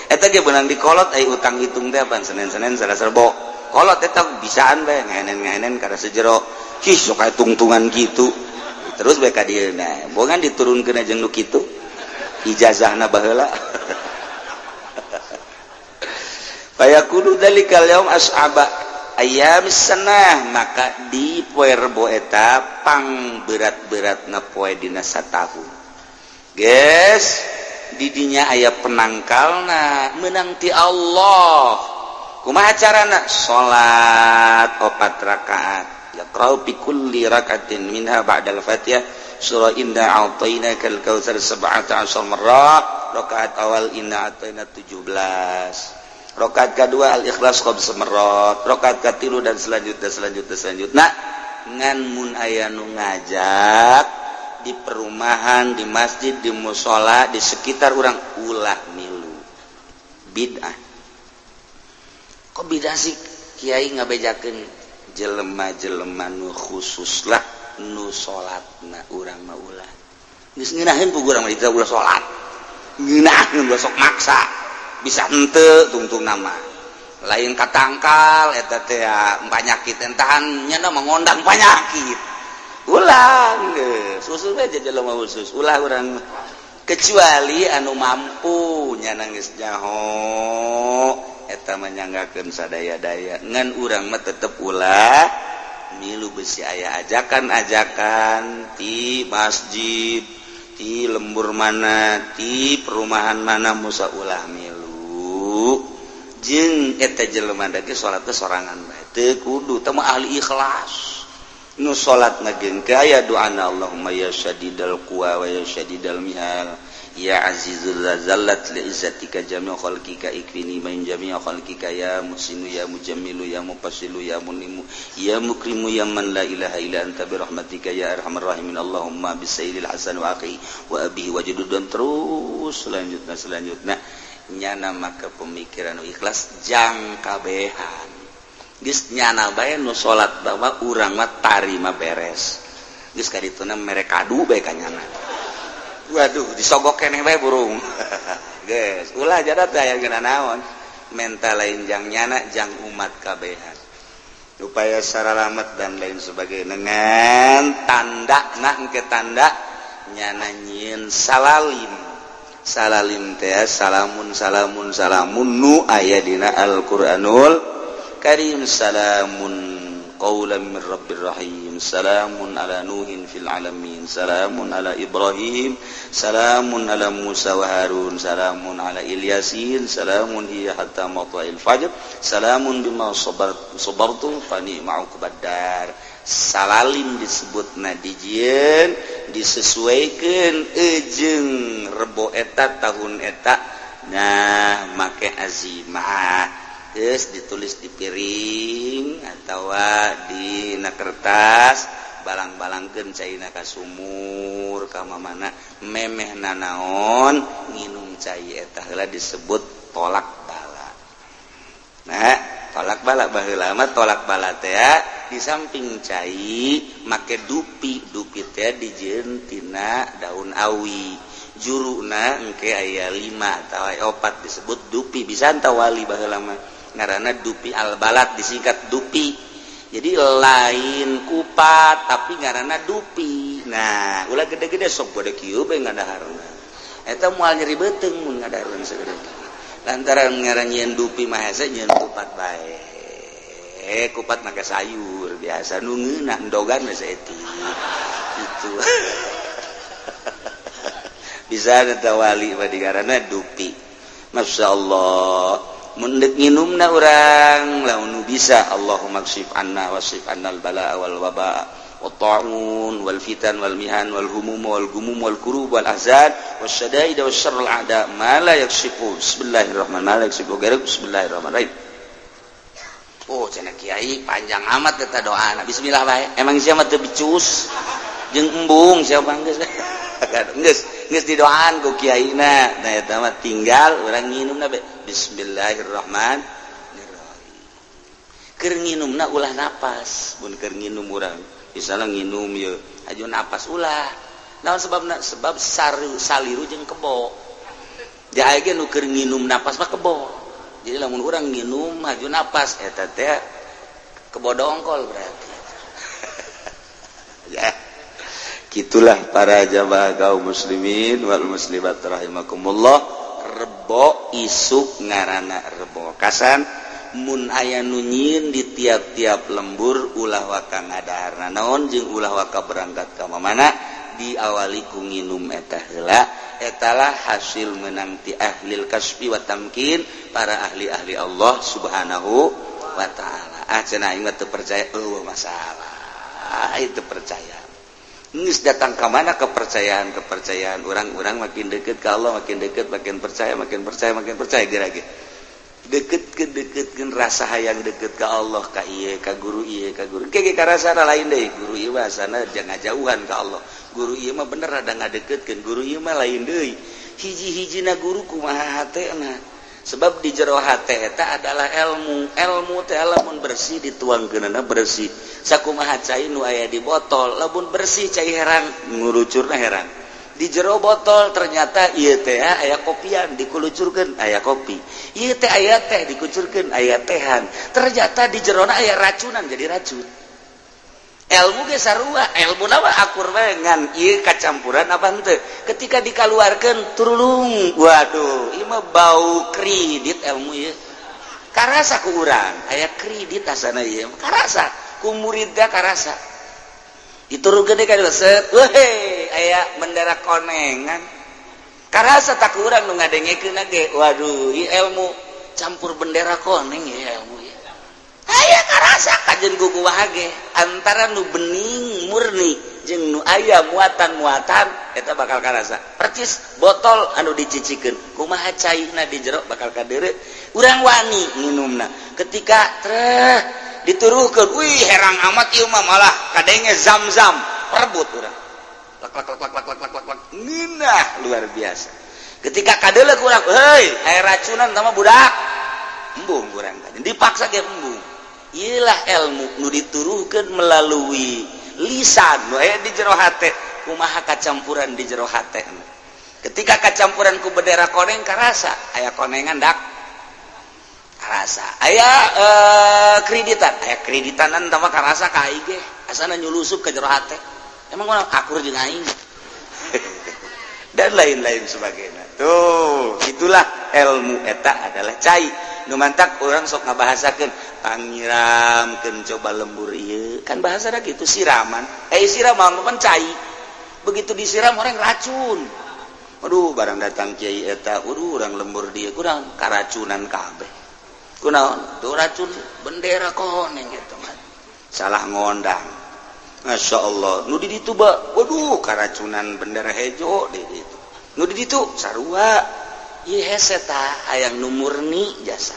eta ge beunang dikolot ai utang hitung teh apaan Senin-Senin Salasa Rebo. Kolot eta bisaan bae ngahenen-ngahenen karasa jero. Ih, sok aya tungtungan kitu. Terus bae ka dieu nah, bongan diturunkeun jeung nu kitu. Ijazahna baheula. Fayakunu dzalikal yaum as'aba ayyamis sanah, maka di poe Rebo eta pang berat-beratna poe dina satahun. Geus didinya aya penangkalna meunang ti Allah. Kumaha carana? Salat opat rakaat, yaqra'u bi kulli rak'atin minha ba'dal Fatihah surah inna a'tainakal kautsar 17 marrah. Rakaat awal inna a'taina 17, rakaat kedua al-ikhlas khamsa marrat, rakaat katilu, dan selanjutnya, selanjutnya, selanjutnya. Ngan mun aya nu ngajak di perumahan, di masjid, di musola, di sekitar urang, ulah milu. Bid'ah. Kok bid'ah sih, Kiai? Ngabejakeun jelema-jelema nu khusus lah, nu salatna. Urang mah ulah, geus ngeunaheun ku urang mah ulah salat, ngeunaheun ulah sok maksa, bisa henteu tungtung nama lain katangkal eta teh panyakit entahan nya mah ngondang panyakit. Ulah, geus khusus aja, jelema khusus ulah urang, kecuali anu mampu nya geus nyaho eta menyanggakeun sadaya-daya. Ngan urang mah tetep ulah milu, besi aya ajakan-ajakan di masjid, di lembur mana, di perumahan mana, musa ulah milu. Jeung eta jelema dage salat sorangan bae, teu kudu teu ahli ikhlas nu salat ngageng aya doana, Allahumma ya syadidal quwa wa ya syadidal mihal ya azizul zallat li izzatika jami'u khalqika ikfini min jami'i khalqika ya muhsinu ya mujammilu ya mufassilu ya munimu ya mukrimu ya man la ilaha illa anta bi rahmatika ya arhamar rahimin, Allahumma bisayyidil hasan wa akhi wa abihi wa judud, dan terus selanjutnya, selanjutnya. Nyana maka pemikiran ikhlas jang kabehan, geus nyana bae nu salat bahwa urang mah tarima beres, geus kadituna mere kadu bae ka nyana. Waduh, disogok keneh bae burung. Geus ulah jadat aya geuna naon menta lain jang nyana, jang umat kabehan upaya saralamet dan lain sebagainya. Dengan tanda nah ke tanda nyana nyieun salalim. Salalim teh salamun salamun salamun nu aya dina Al-Qur'anul Karim. Salamun qaulan min rabbir rahim, salamun ala nuhin fil alamin, salamun ala Ibrahim, salamun ala Musa wa Harun, salamun ala Ilyasin, salamun hiya hatta matla'il fajr, salamun bima sabartum fa ni'ma uqbad dar. Salalim disebut na dijieun disesuaikan ejeng rebo eta tahun eta. Nah, make azimah geus ditulis di piring atau di na kertas, balang-balangkeun caina ka sumur ka mana, memeh nanaon nginum cai eta heula, disebut tolak bala. Nah, tolak bala baheula mah, tolak bala teh di samping cai make dupi. Dupi teh dijieun tina daun awi, juruna engke aya 5 atau aya 4, disebut dupi. Bisa wali baheula mah ngaranna dupi albalat, disingkat dupi. Jadi lain kupat, tapi ngaranna dupi. Nah, ulah gede-gede, sok gede kieu bae ngadaharna, eta moal nyeri beuteung mun ngadaharna segede kieu, lantaran ngaran nyieun dupi mah hese nyieun kupat bae. Kupat make sayur biasa nu ngeunah, endogan we saeutik itu bisa. Eta wali mah digaranna dupi. Masya Allah, mun deuk nginumna urang lamun bisa, Allahumma kshif anna wasrif annal balaa wal waba wat ta'un wal fitan wal mihan wal humum wal gumum wal kurub wal ahzan wasyadaid wasyarrul a'da ma la yakshifu bismillahirrahmanirrahim ma la yakshifu ghairuk bismillahirrahmanirrahim. Oh, cenah kiai, panjang amat eta doana. Bismillah bae. Emang siapa teu becus jeung embung siapa? Geus geus geus didoaan ku kiaina. Nah, eta mah tinggal urang nginumna bae, bismillahirrahmanirrahim. Keur nginumna ulah napas. Mun keur nginum urang misalnya nginum ye aju napas, ulah. Naon sebabna? Sebab saru saliru jeung kebo. Dia aya ge nu keur nginum napas mah kebo. Jadi lamun urang nginum maju napas, eta teh kebo dongkol berarti ya. Gitulah para jamaah kaum muslimin wal muslimat rahimakumullah. Rebo isuk ngarana rebo kasan. Mun aya nu nyieun di tiap-tiap lembur, ulah waka ngadaharna naon jeung ulah waka berangkat ka mana, diawali ku nginum eta heula. Etalah hasil menang ti ahlil kasbi wa tamkin, para ahli-ahli Allah Subhanahu wa Ta'ala. Ah, cenah aing mah teu percaya. Euweuh masalah itu, percaya geus datang ka mana kepercayaan. Kepercayaan orang-orang makin deket ke Allah, makin deket, makin percaya, makin percaya, makin percaya. Geura ge deket ke deketkeun rasa hayang deket ke Allah, ka ieu, ka guru ieu, ka guru ke karasa lain deui. Guru ieu mah asana jangan jauhan ka Allah, guru ieu mah bener ada ngadeketkeun, guru ieu mah lain deui. Hiji-hijina guru kumaha hatena, sebab di jero hate eta adalah ilmu. Ilmu teh lamun bersih dituangkeunana bersih. Sakumaha cai nu aya di botol, lamun bersih cai herang, ngurucurna herang. Di jero botol ternyata ieu teh aya kopian, dikulucurkeun aya kopi. Ieu teh aya teh, dikucurkeun aya tehan. Ternyata di jerona aya racunan, jadi racun. Ilmu ge sarua, ilmu mah akur bae, ngan ieu kacampuran apa henteu. Ketika dikaluarkeun turulung, waduh, ieu mah bau kredit. Ilmu ieu karasa ku urang aya kredit asana, ieu karasa ku muridna, karasa diturunkeun deui ka set, weh, aya bendera konengan. Karasa tak urang nu ngadengekeun ge, waduh, ieu ilmu campur bendera koneng ya ilmu ya. Aya karasa kajen ku kumaha ge antara nu bening murni jeung nu aya muatan-muatan eta bakal karasa. Percis botol anu dicicikeun, kumaha caina di jero bakal kadeure. Urang wani minumna, ketika treh dituruhkeun, wih, herang amat ieu mah, malah kadenge zam-zam, perebut urang, lak lak lak lak lak lak lak lak, ngeunah luar biasa. Ketika kadeuleu urang, heuy, aya racunan sama budak, embung urang, dipaksa ge embung. Iyalah ilmu nu dituruhkeun melalui lisan nu aya di jero hate, kumaha kacampuran di jero hate. Ketika kacampuran ku bendera koneng, karasa aya konengan dak, karasa aya kreditan, aya kreditanan tambah karasa ka aing ge asana nyulusup ke jero hate, emang urang akur jeung aing dan lain-lain sebagainya. Tuh, itulah ilmu eta adalah cai nu mantak orang sok ngabahasakeun pangiramkeun coba lembur ieu, kan bahasa gitu, siraman. Eh, siraman kan cai, begitu disiram orang racun. Aduh, barang datang kiai eta, aduh, orang lembur dia kurang karacunan kabeh. Kunaon tuh? Racun bendera koneng gitu mah salah ngondang. Masya Allah, nu di ditu ba, waduh, karacunan bendera hejo di ditu. Nu di ditu sarua. Ieu hese tah, hayang nu murni jasa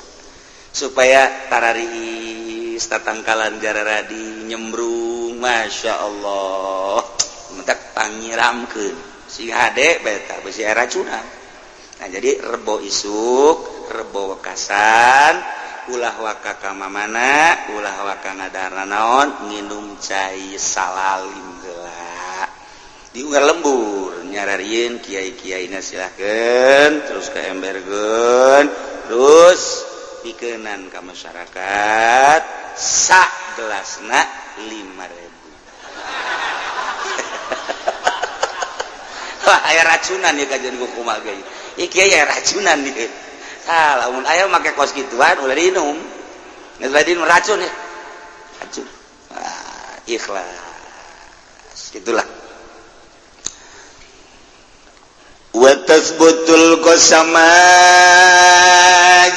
supaya tararis tatangkalan jararadi nyembrung. Masya Allah, mentak pangiramkeun si hade beta besi racunan. Nah, jadi Rebo isuk, Rebo wekasan, ulah waka ka mamana, ulah waka ngadahar naon, nginum cai salalim heula di unggal lembur. Nyararieun kiai-kiaina silahkeun, terus ke emberkeun, terus pikenan ka masyarakat sak gelasna 5000. Wah, aya racunan ya kajian kumaha ge. Ieu kiai aya racunan ieu. Ah, lamun aya make kos gituan ulah diinum. Geus diinum racun ya. Racun. Ah, ikhlas. Itulah. Wa tasbutul qasama,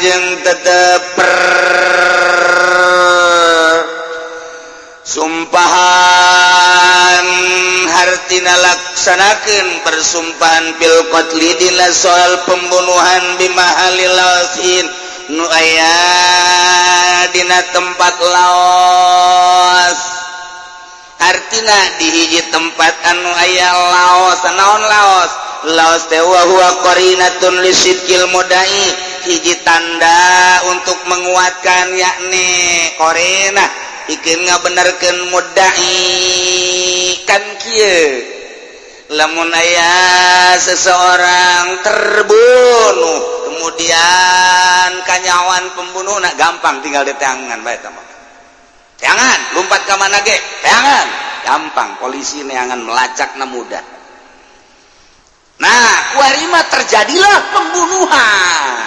jeung tetep sumpahan, hartina laksanakeun persumpahan, fil qatli, dina soal pembunuhan, bimahalil laosin, nu aya dina tempat Laos. Artina di hiji tempat anu aya Laos. Naon Laos? Laos teh wa huwa qarinatun lisidqil mudai, hiji tanda untuk menguatkan, yakni qarinah pikeun ngabenerkeun mudai. Kan kieu, lamun aya seseorang terbunuh, kemudian kanyawan pembunuh, nah, gampang, tinggal di tangan bae tah mah. Jangan lompat ke mana ge, jangan, gampang polisi neangan, melacak na mudah. Nah, kuarima terjadilah pembunuhan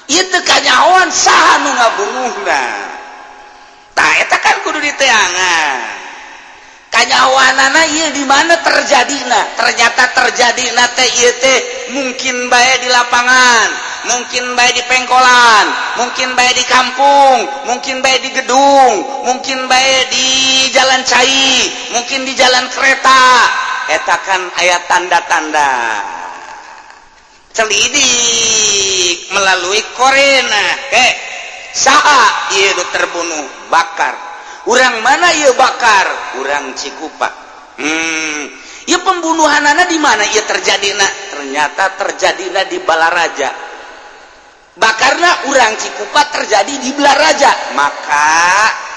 itu, kanyawan saha nu ngabunuhna. Tah, eta kan kudu diteangan. Kanyahoanana ieu di mana terjadina? Ternyata terjadina teh ieu teh mungkin bae di lapangan, mungkin bae di pengkolan, mungkin bae di kampung, mungkin bae di gedung, mungkin bae di jalan cai, mungkin di jalan kereta. Eta kan aya tanda-tanda. Selidik melalui qorinah, eh, saha ieu nu terbunuh? Bakar. Urang mana ieu bakar? Urang Cikupa. Ieu pembunuhanana di mana ieu terjadina? Ternyata terjadina di Balaraja. Bakarna urang Cikupa, terjadi di Balaraja. Maka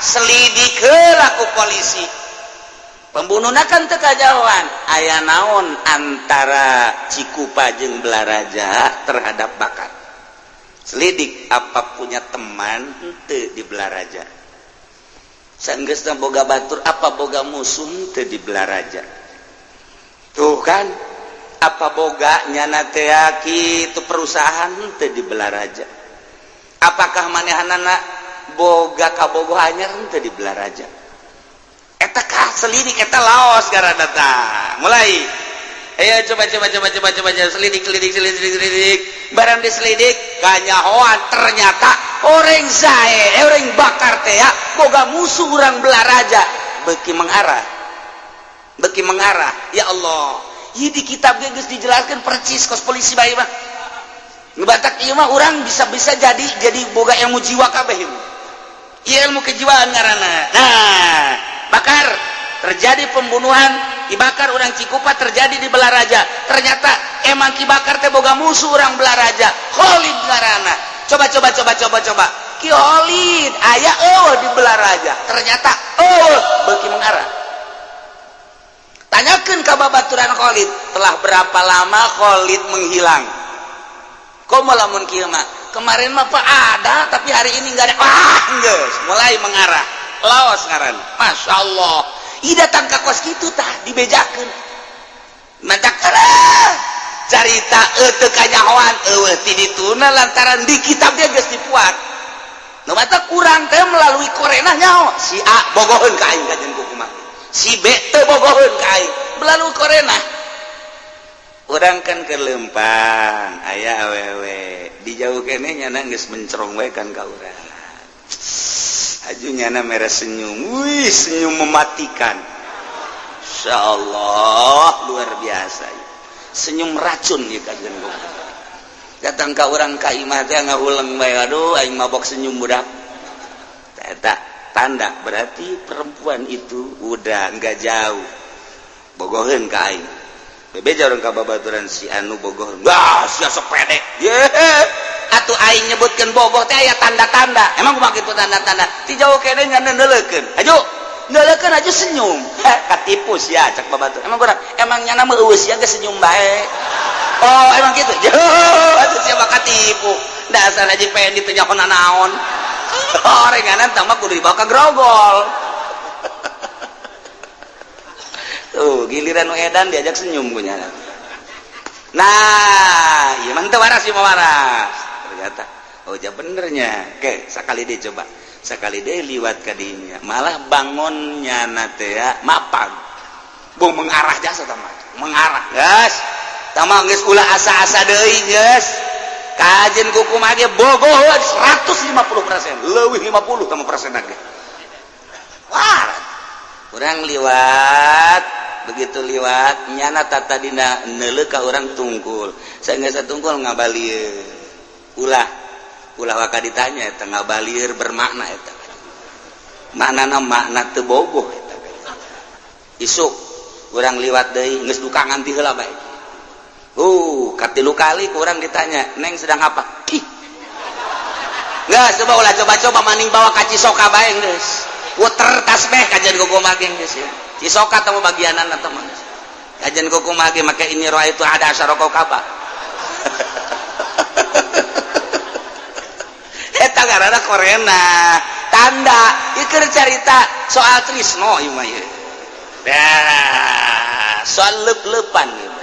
selidik heula ku polisi. Pembunuhna kan teu kajauhan. Aya naon antara Cikupa jeung Balaraja terhadap Bakar? Selidik, apa punya teman henteu di Balaraja? Sanggeusna boga batur, apa boga musuh henteu di Balaraja? Tuh kan, apa boga nyana teh kitu perusahaan henteu di Balaraja? Apakah manehanana boga kabogoh anyar henteu di Balaraja? Eta kah selidik, eta laos gara datang. Mulai, ayo coba, coba, coba, coba, coba, coba, selidik, selidik, selidik, selidik. Barang diselidik, kanyahoan ternyata orang zae, orang bakar teh ya boga musuh orang Belaraja. Beki mengarah, beki mengarah. Ya Allah, ieu di kitab geus dijelaskan percis kos polisi bae mah. Ngebatak ieu mah urang bisa-bisa jadi boga ilmu jiwa kabeh ieu. Ieu ilmu kejiwaan ngaranna. Nah, bakar terjadi pembunuhan, dibakar orang Cikupa, terjadi di Belaraja. Ternyata emang Ki Bakar teh boga musuh orang Belaraja, Khalid ngaranna. Coba, coba, coba, coba, coba, Ki Khalid aya oh di Belaraja? Ternyata oh, beuki mengarah. Tanyakan ke babaturan Khalid, telah berapa lama Khalid menghilang? Kok lamun kieu mah, kemarin mah pak ada, tapi hari ini enggak ada. Wah, geus mulai mengarah. Laos ngaran. Masya Allah. Ih, datang ke kos kitu tah dibejakeun. Mantak carita teu kanyahoan eueuh ti dituna lantaran di kitab dia geus dipuat. Nu mata kurang teh melalui qorinah nyaho si A bogoheun ka aing kajen kumaha. Si B teu bogoheun ka aing melalui qorinah. Urang kan ke lempang aya awewe di jauh keneh, nyana geus mencerong we kan ka urang. Aju nyana merah senyum, wih, senyum mematikan. Insya Allah luar biasa, senyum racun ya. Kajen datang ke orang ka imah teh ngahuleng bae, aduh, aing mabok senyum budak. Eta tanda berarti perempuan itu udah nggak jauh bogoheun ka aing. Bebeja urang ka babaturan, si anu bogoh. Wah, sia sok pede ye. Atuh aing nyebutkeun bogoh teh aya tanda-tanda. Emang kumaha kitu tanda-tanda? Ti jauh kene ngan neuleukeun aju, neuleukeun aja senyum. Katipu sia, cak babatur. Emang kurang, emang nyana mah eueuh sia geus senyum bae. Oh, emang gitu. Jauh atuh sia mah katipu. Dasar Haji Pendi teu nyaho naon. Orenganan tah mah kudu dibawa ka Grogol. Tuh, giliran nu edan diajak senyum ku nyana. Nah, ieu mah teu waras, ieu mah waras. Ternyata oh ja benernya. Oke, sakali deui coba. Sakali deui liwat ka dinya. Malah bangonnya na teh ya mapag. Bung mengarah jasa tah mah. Mengarah. Geus. Tah mah geus ulah asa-asa deui geus. Kajen kukumaha ge bogoh 150%, leuwih 50 tah persen ge. Wah, urang liwat, begitu liwat nyana tata dina neuleuh ka urang tungkul. Sanggeus tungkul ngabalir. Ulah ulah waka ditanya eta ngabalir bermakna eta. Maknana makna teu bogoh eta. Isuk urang liwat deui geus duka nganti heula bae. Katilu kali kurang ditanya, "Neng sedang apa?" Ih. Nggak, coba ulah coba-coba maning bawa ka Cisoka bae geus. Puter tasbeh kajian kukumaha ge geus ya. Cisoka teh bagianan atau mah. Kajian kukumaha ge make ini roa itu ada asyara kaba. Eta ngaranna qorinah. Tanda ieu keur carita soal trisno ieu mah ieu. Dah, soal leup-leupan ieu mah.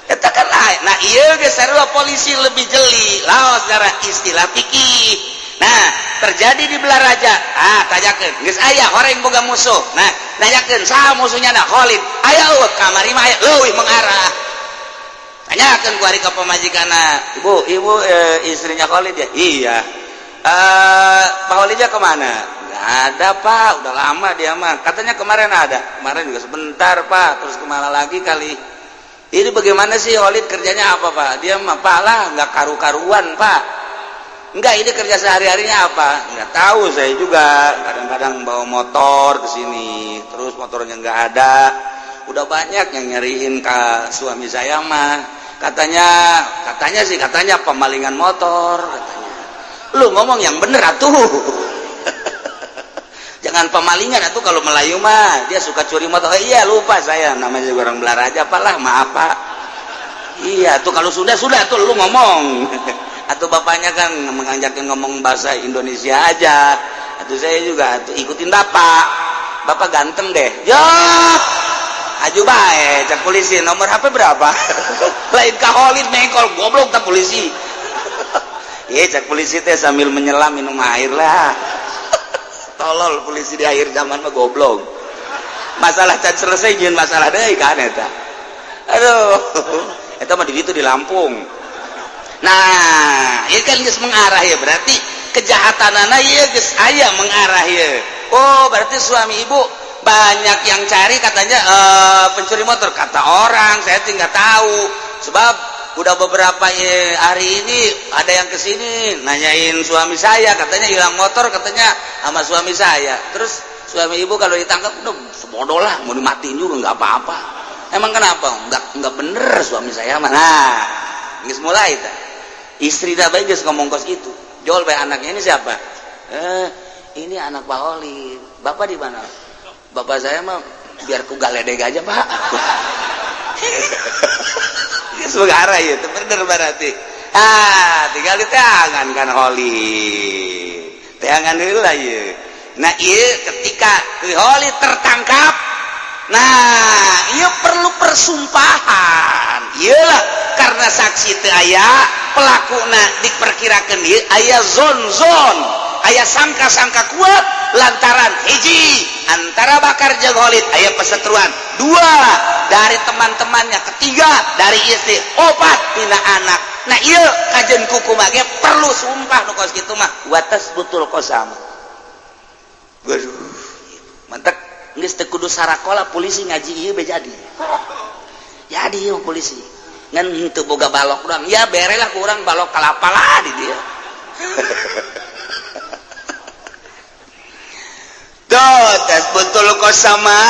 Eta kan lain. Nah, ieu geus sarua polisi lebih jeli. Laos cara istilah fikih. Nah, Terjadi di Belaraja. Ah, tanyakeun, geus aya horeng boga musuh. Nah, nanyakeun saha musuhnya? Nah, Khalid aya euweuh kamari mah, aya leuwih mengarah. Tanyakeun ku ari ka pamajikanna, "Ibu, ibu istrinya Khalid ya?" "Iya." Pak Khalidnya kemana?" "Nggak ada, Pak, udah lama dia mah." "Katanya kemarin ada." "Kemarin juga sebentar, Pak. Terus kemana lagi kali ini? Bagaimana sih Khalid, kerjanya apa, Pak?" "Dia mah, Pak lah, nggak karu-karuan, Pak." "Enggak, ini kerja sehari-harinya apa?" "Nggak tahu saya juga. Kadang-kadang bawa motor ke sini, terus motornya nggak ada. Udah banyak yang nyariin ke suami saya mah. Katanya, katanya sih, katanya pemalingan motor katanya." "Lu ngomong yang bener atuh, jangan pemalingan atuh. Kalau Melayu mah dia suka curi motor." "Oh, iya, lupa saya, namanya juga orang Belaraja, Pak lah, maaf, Pak." "Iya tuh, kalau sudah tuh lu ngomong atau bapaknya kan mengajarkan ngomong bahasa Indonesia aja atau saya juga tuh ikutin bapak. Bapak ganteng deh ya, aju bae." Cek polisi, "Nomor HP berapa?" Lain ka Khalid mengkol, goblok tak polisi. Iya, cek polisi teh sambil menyelam minum air lah. Tolol polisi di akhir zaman mah, goblok. Masalah can selesai jeung masalah deui kan eta. Aduh, eta mah di ditu di Lampung. Nah, ini kan geus mengarah ya, berarti kejahatan ya geus aya mengarah ya. Oh, berarti suami ibu banyak yang cari katanya pencuri motor, kata orang. Saya tinggal tahu sebab udah beberapa hari ini ada yang kesini nanyain suami saya, katanya hilang motor, katanya sama suami saya. Terus suami ibu kalau ditangkap udah sebodoh lah, mau dimatiin juga nggak apa-apa. Emang kenapa? Nggak bener suami saya mah." Nah, geus mulai tah. Istri dah baik geus ngomong kos itu. Jol bae anaknya, "Ini siapa?" "Eh, ini anak Pak Oli." "Bapak di mana?" "Bapak saya mah biar ku galedeg aja, Pak." Geus arah ya, itu bener berarti. Ah, tinggal di teangan kan Holi. Teangan heula ieu. Nah, ieu ketika Holi tertangkap, nah, ieu perlu persumpahan. Iyalah, karena saksi teu aya, pelakuna diperkirakan ieu aya zon-zon, aya sangka-sangka kuat lantaran hiji antara Bakar jeung Khalid aya perseteruan, dua dari teman-temannya, ketiga dari istri, opat tina anak. Nah, iya kajian kuku mage perlu sumpah nu kos kitu mah watas betul kosama. Waduh, mantap. Geus teu kudu sarakola polisi, ngaji ieu be jadi ieu polisi ngan teu boga balok doang ya, bere lah ku urang balok kalapa lah di dia. Tuh, tes betul kok sama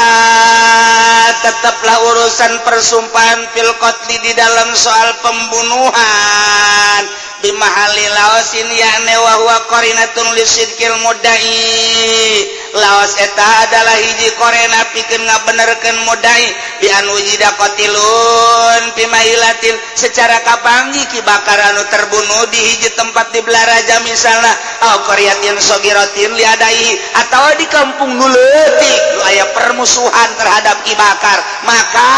tetaplah urusan persumpahan fil qatli di dalam soal pembunuhan bimahali laosin, yakni wa huwa qarinatun lisidqil mudai. Laos eta adalah hiji korena pikeun ngabenerkeun mudai bi an wujida qatilun fi mahilatin, secara kapanggih Ki Bakar anu terbunuh di hiji tempat di Belaraja misalna, au qaryatin sogiratin liadai, atau di kampung nu leutik nu aya permusuhan terhadap Ki Bakar, maka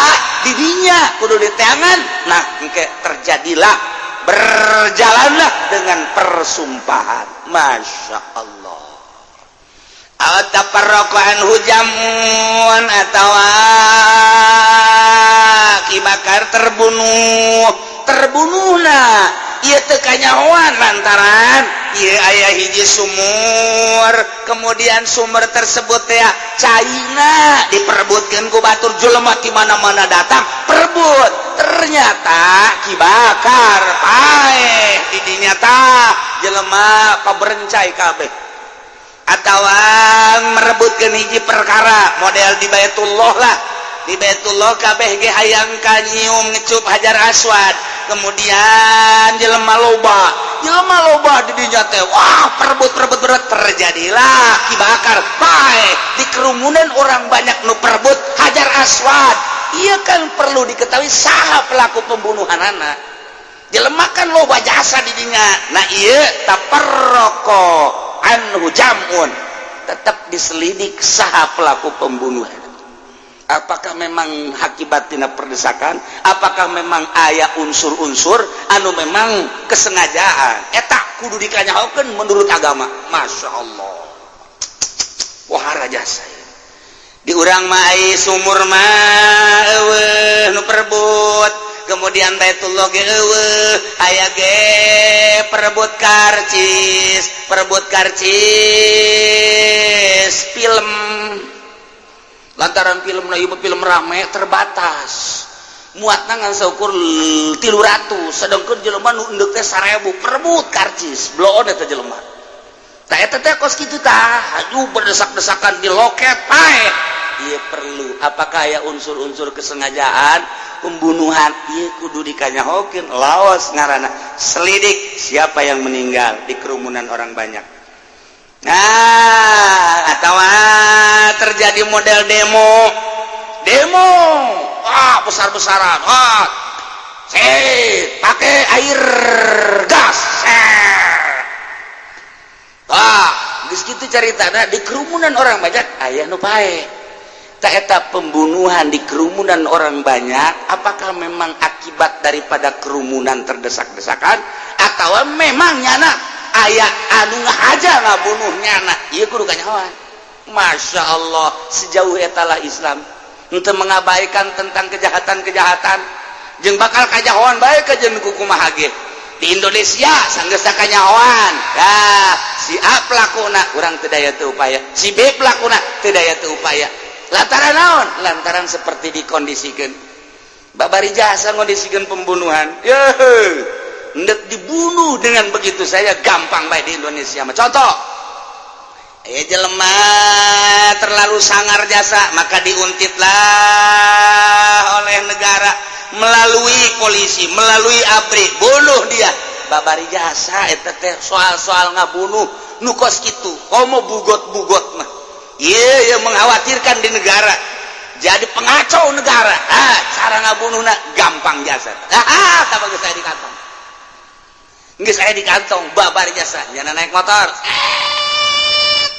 didinya kudu diteangan. Nah, engke terjadilah, berjalanlah dengan persumpahan. Masya Allah. Tafarraqu anhu jamun, atau Ki Bakar terbunuh, terbunuhna ieu teu kanyahoan lantaran ieu aya hiji sumur, kemudian sumur tersebut ya caina diperebutkeun ku batur, jelema di mana-mana datang perebut. Ternyata Ki Bakar paeh di dinya tah, jelema paberencai kabeh atau merebutkeun hiji perkara model di Baitullah lah. Di Baitullah kabeh ge hayang ka nyium ngecup Hajar Aswad, kemudian jelema loba, jelema loba di dinya teh, wah, perebut perebut perebut, terjadilah Ki Bakar paeh di kerumunan orang banyak nu perebut Hajar Aswad. Iya kan perlu diketahui saha pelaku pembunuhan anak jelema kan loba jasa di dinya. Nah, iya tafarraqo anhu jamun, tetap diselidik saha pelaku pembunuhan, apakah memang akibat tina perdesakan, apakah memang aya unsur-unsur anu memang kesengajaan. Eta Kudu dikanyahokeun menurut agama. Masya Allah, wah, jasa di urang mah ai sumur mah euweuh nu perebut. Kemudian Baitullah ge euweuh, aya ge perebut karcis, perebut karcis film, lantaran film na ieu film rame, terbatas muatna ngan saukur 300, sedangkan jelema nu endek teh 1000. Perebut karcis bloon eta jelema. Tah, eta teh kos kitu tah, aduh, berdesak-desakan di loket, paeh. Ieu perlu, apakah aya unsur-unsur kesengajaan pembunuhan? Ieu kudu dikanyahokeun. Laos ngaranna selidik siapa yang meninggal di kerumunan orang banyak. Nah, atau terjadi model demo demo, ah, besar-besaran, ah, pakai air gas. Ah, geus kitu caritana, di kerumunan orang banyak aya nu paeh. Tah, eta pembunuhan di kerumunan orang banyak, apakah memang akibat daripada kerumunan terdesak-desakan atau memang nyana aya anu ngahaja ngabunuh nyana? Ieu kudu kanyahoan. Masya Allah, sejauh etalah Islam untuk mengabaikan tentang kejahatan-kejahatan, jeung bakal kanyahoan bae ke jeung kumaha ge. Di Indonesia sanggeus kanyahoan ya, si A pelakuna, urang teu daya teu upaya, si B pelakuna, teu daya teu upaya. Lantaran naon? Lantaran seperti dikondisikan, babari jasa ngondisikan pembunuhan ya, ndek dibunuh dengan begitu saja gampang baik di Indonesia. Contoh ya, jelema terlalu sangar jasa, maka diuntitlah oleh negara melalui polisi, melalui ABRI, bunuh dia babari jasa. Eta teh soal-soal ngabunuh nu kos kitu, komo bugot-bugot mah, iya ya, mengkhawatirkan di negara, jadi pengacau negara. Ah, cara ngabunuhna gampang jasa. Ah, tak bagus saya di kantong, geus aya di kantong babari jasa. Nyana naik motor,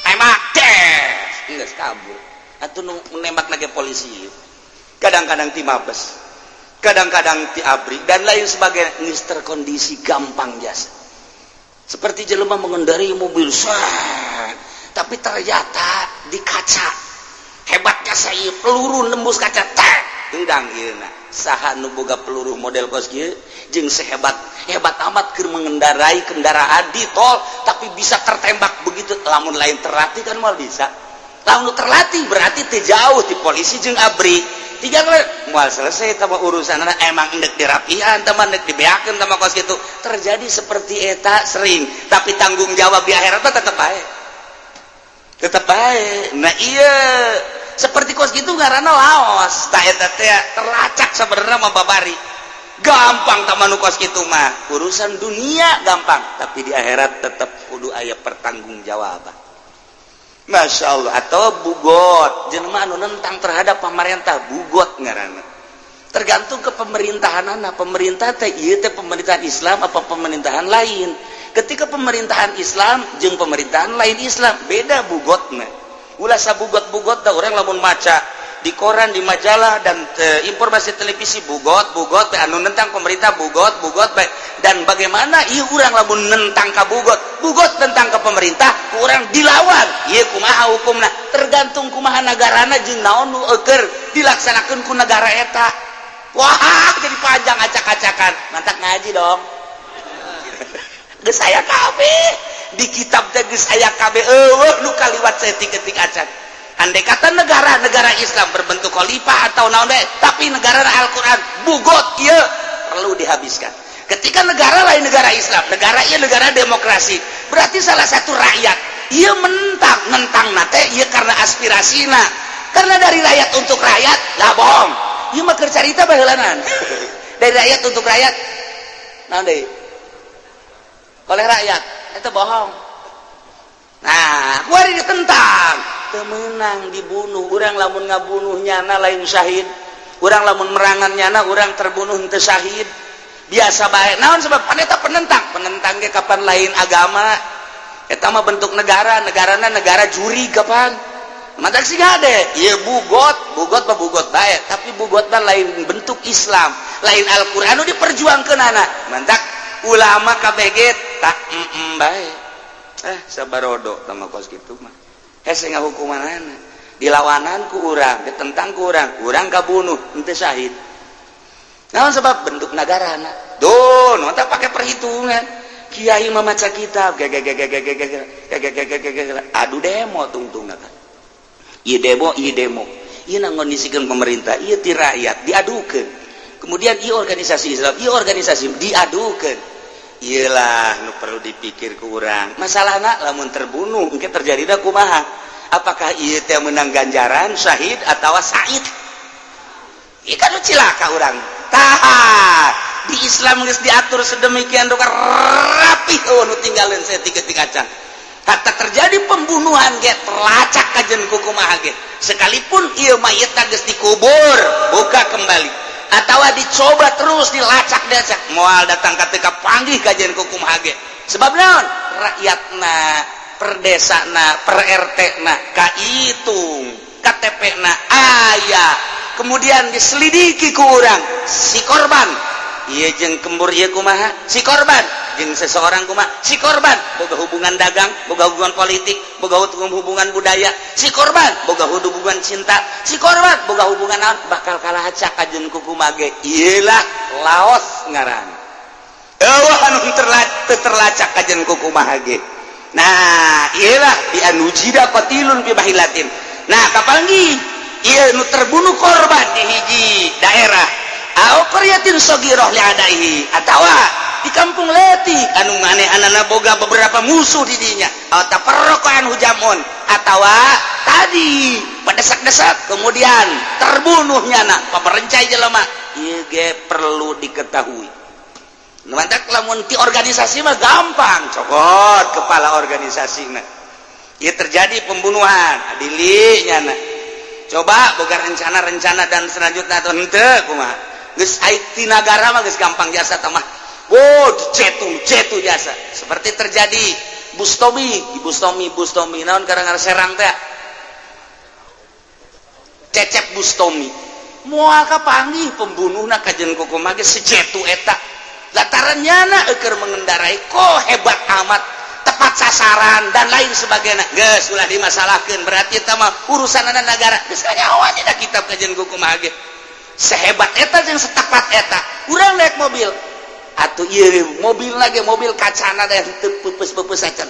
tembak des, geus kabur. Atuh nu menembak lagi polisi, kadang-kadang ti Mabes, kadang-kadang ti ABRI, dan lain sebagainya. Geus terkondisi gampang jasa, seperti jelema mengendarai mobil set, tapi ternyata di kaca hebatnya saya peluru nembus kaca tek endang. Ieu saha nu boga peluru model kos kieu jeung sehebat hebat amat keur mengendarai kendaraan di tol, tapi bisa tertembak begitu? Lamun lain terlatih kan moal bisa. Lamun terlatih berarti teu jauh di polisi jeung ABRI, tiga kali moal selesai tambah urusan. Emang endek dirapihan, teman endek dibeakeun tambah kos gitu. Terjadi seperti eta sering, tapi tanggung jawab di akhirat tetap baik, tetap baik. Nah iya, seperti kos gitu karena laos tak eta teh terlacak. Sebenarnya mah babari gampang taman kos gitu mah, urusan dunia gampang, tapi di akhirat tetap kudu aya pertanggungjawaban. Masya Allah. Atau bugot, jelema anu nentang terhadap pemerintah, bugot ngaranna. Tergantung ke pemerintahan anak pemerintah teh, ieu teh pemerintahan Islam apa pemerintahan lain. Ketika pemerintahan Islam jeung pemerintahan lain Islam beda bugotna. Ulah sabugot-bugot dah orang lamun maca di koran, di majalah, dan informasi televisi, bugot bugot anu nentang pemerintah, bugot bugot bae. Dan bagaimana ieu urang lamun nentang ka bugot bugot, tentang ke pemerintah, kurang dilawan, ieu kumaha hukumna? Tergantung kumaha nagarana jeung naon nu eueur dilaksanakeun ku negara eta. Wah, jadi panjang acak-acakan. Mantap ngaji dong. Geus aya kabeh di kitab teh, geus aya kabeh, euweuh nu kaliwat saeutik-eutik acan. Andai kata negara-negara Islam berbentuk khalifah atau naon deh, tapi negara Al-Quran, bugot ieu perlu dihabiskan. Ketika negara lain negara Islam, negara ieu negara demokrasi, berarti salah satu rakyat ieu mentang nentang nate ieu karena aspirasina, karena dari rakyat untuk rakyat lah. Bohong ieu mah, keur carita baheulanan dari rakyat untuk rakyat, naon deui, oleh rakyat, itu bohong. Nah, kuari ditentang temenang, dibunuh. Urang lamun ngabunuh nyana lain syahid, urang lamun merangan nyana, urang terbunuh henteu syahid, biasa bae. Naon sebab? Pan eta penentang, penentang ge kapan lain agama, eta mah bentuk negara, negarana negara juri kapan. Mata sih gade ieu bugot bugot mah bugot bae, tapi bugot mah lain bentuk Islam, lain Al-Qur'an nu diperjuangkeun anak. Mantak ulama KBG eta bae sabarodo tama kos kitu mah hese ngahukumanana, dilawanan ku urang, ditentang ku urang, urang kabunuh henteu syahid. Naon sebab? Bentuk nagarana. Duh, nu tah pake perhitungan. Kiai memaca kitab, adu demo tungtung kan. Ieu demo, ieu demo. Ieu ngondisikeun pemerintah, ieu ti rakyat diadukeun. Kemudian ieu organisasi Islam, ieu organisasi diadukeun. Iyalah nu perlu dipikir ku urang. Masalahna lamun terbunuh engke terjadi kumaha? Apakah ieu teh menang ganjaran syahid atau said? Ieu kan cilaka urang. Tah, di Islam geus diatur sedemikian rupa rapih, oh nu tinggalin saya tiga tiga can. Hatta terjadi pembunuhan ge terlacak kajen ku kumaha ge. Sekalipun ieu mayit geus dikubur, buka kembali atau dicoba terus dilacak dilacak, moal datang ketika panggih kajian kumaha ge. Sebab naon? Rakyatna, per desana, per RT na kahitung, KTP na aya, kemudian diselidiki ku urang si korban iya jeung kembur ieu kumaha, si korban jeung seseorang kumaha, si korban boga hubungan dagang, boga hubungan politik, boga hubungan budaya, si korban boga hubungan cinta, si korban boga hubungan naon, bakal kalacak kajen ku kumaha ge. Iyalah laos ngaran eueuh anu terlacak kajen ku kumaha ge. Nah, iyalah bi an wujida qatilun bi mahillatin. Nah, kapanggih ieu nu terbunuh korban di hiji daerah au qaryatin saghirah li adaihi, atawa di kampung leutik anu manehanana boga beberapa musuh di dinya, atau tafarraqa anhu jam'un, atawa tadi berdesak-desak kemudian terbunuhnya na pamerencai jelema, ieu ge perlu diketahui. Mantak lamun ti organisasi mah gampang, cokot kepala organisasi. Nah, ieu terjadi pembunuhan adili nyana, coba boga rencana-rencana dan selanjutnya atau henteu kumaha. Geus ti nagara mah geus gampang jasa mah. Oh, cetu cetu jasa seperti terjadi Bustomi, Bustomi, Bustomi naon karena Serang teh Cecep Bustomi, moal kapanggih pembunuhna kajen kumaha ge secetu eta. Lantaran nyana eukeur mengendarai kok hebat amat, tepat sasaran dan lain sebagainya. Geus ulah dimasalahkeun, berarti eta mah urusan negara. Geus kanyahoan dina kitab kajen kumaha ge sehebat eta jeung setepat eta. Urang naik mobil atuh, ieu mobil lagi mobil kacana teh teu peupeus-peupeus acan,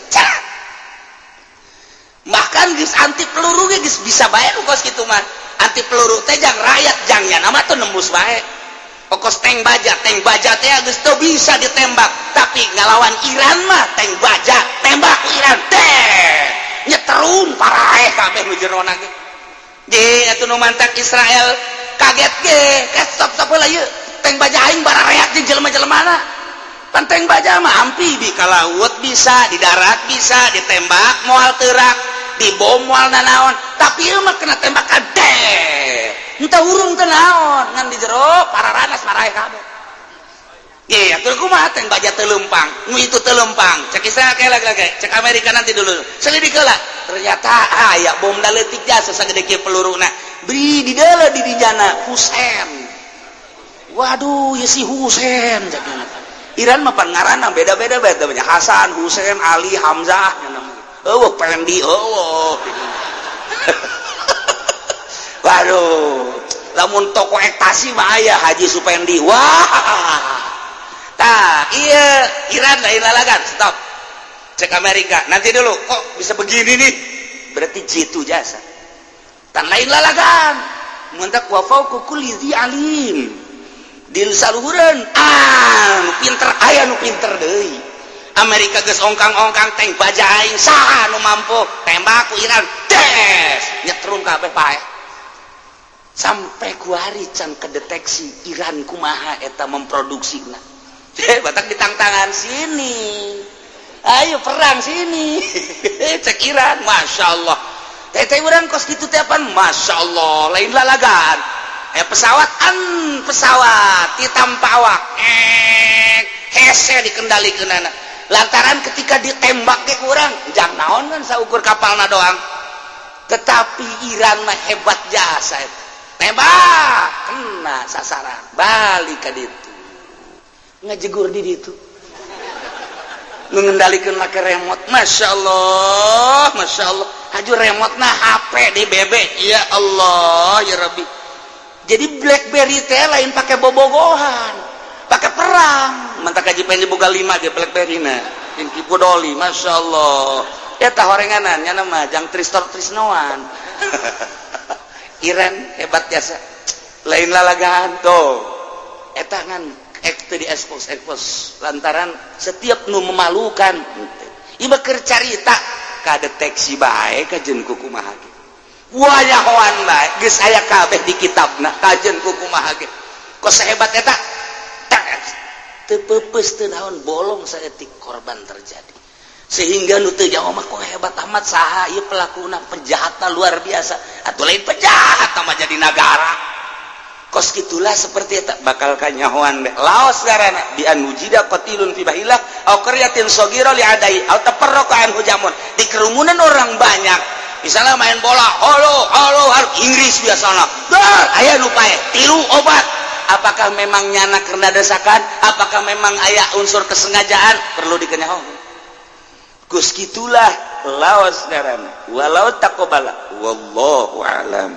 bahkan geus anti peluru ge geus bisa bae nu kos kitu mah. Anti peluru teh jang rakyat, jang nya nama tuh nembus bae. Pokos tank baja, tank baja teh geus teu bisa ditembak, tapi ngalawan Iran mah tank baja tembak Iran teh nyeterun paraeh kabeh nu jerona ge. Ge atuh nu mantak Israel kaget ge, stop stop heula, ieu tank baja aing barareak jeung jelema-jelemana. Pan tank baja mah amfibi, ka laut bisa, di darat bisa, ditembak moal teurak, dibom moal nanaon, tapi ieu mah kena tembakan deh entah urung teu naon, ngan di jero pararanas paraeh kabeh. Iya, atuh kumaha tank baja teu leumpang, nu itu teu leumpang. Cek Israel kayak lagi lagi, cek Amerika nanti dulu. Selidik heula. Ternyata aya bom leutik jasa sagede kieu peluruna. Beri di dalam di dijana Husen. Waduh, ya si Husen cek. Iran mah pan ngaranna beda-beda beda banyak, Hasan, Husen, Ali, Hamzah namanya. Eueuh Pendi, eueuh. Waduh, lamun toko ekstasi mah aya Haji Supendi. Wah. Tah, iya Iran lain lalagan, stop. Cek Amerika, nanti dulu, kok bisa begini nih? Berarti jitu jasa. Tan lain lalagan. Mantak wa fauqa kulli dzi alim. Di saluhureun, ah, nu pinter aya nu pinter deui. Amerika geus ongkang-ongkang tank baja aing saha nu mampu tembak ku Iran, des nyetrum kabeh paeh. Sampai kuari can kedeteksi Iran kumaha eta memproduksina. Batak ditangtangan sini, ayo perang sini, cek Iran. Masya Allah, teh urang kos kitu teh pan, Masya Allah, lain lalagan. Pesawat an pesawat ti tanpa awak hese dikendalikeunana lantaran ketika ditembak ke kurang jang naon kan saukur kapalna doang, tetapi Iran mah hebat jasa eta. Tembak kena sasaran, balik ke ditu, ngajegur di ditu. Mengendalikan make remote. Masya Allah, Masya Allah. Haju remote nah HP di bebe. Ya Allah, ya Rabbi. Jadi BlackBerry teh lain pakai bobogohan, pakai perang. Mentak kaji pengen dibuka lima ge BlackBerry na. Yang kipu doli, Masya Allah. Ya tah horenganan nya nama jang Tristor Trisnoan. Iran hebat jasa. Lain lalagaan tuh. Eta ngan ek teu di expose expose lantaran setiap nu memalukan. Ieu keur carita kadeteksi bae kajen ku kumaha ge. Wayahoan bae geus aya kabeh di kitabna kajen ku kumaha ge. Kok sehebat eta? Teu peupeus, teu naon, bolong saeutik, korban terjadi. Sehingga nu teu jauh mah, kok hebat amat, saha ieu pelakuna, penjahatna luar biasa. Atuh lain penjahat mah jadi nagara. Kos gitulah, seperti eta bakal kanyahoan deh. Laos garana bi an wujida qatilun fi bahilah au qaryatin saghira li adai au tafarraqa anhu jamun, di kerumunan orang banyak, misalnya main bola, halo halo halo, Inggris biasana dah aya nu paeh tilu obat. Apakah memang nyana karena desakan, apakah memang aya unsur kesengajaan, perlu dikenyahoan. Gus gitulah laos garana walau taqobala, wallahu alam.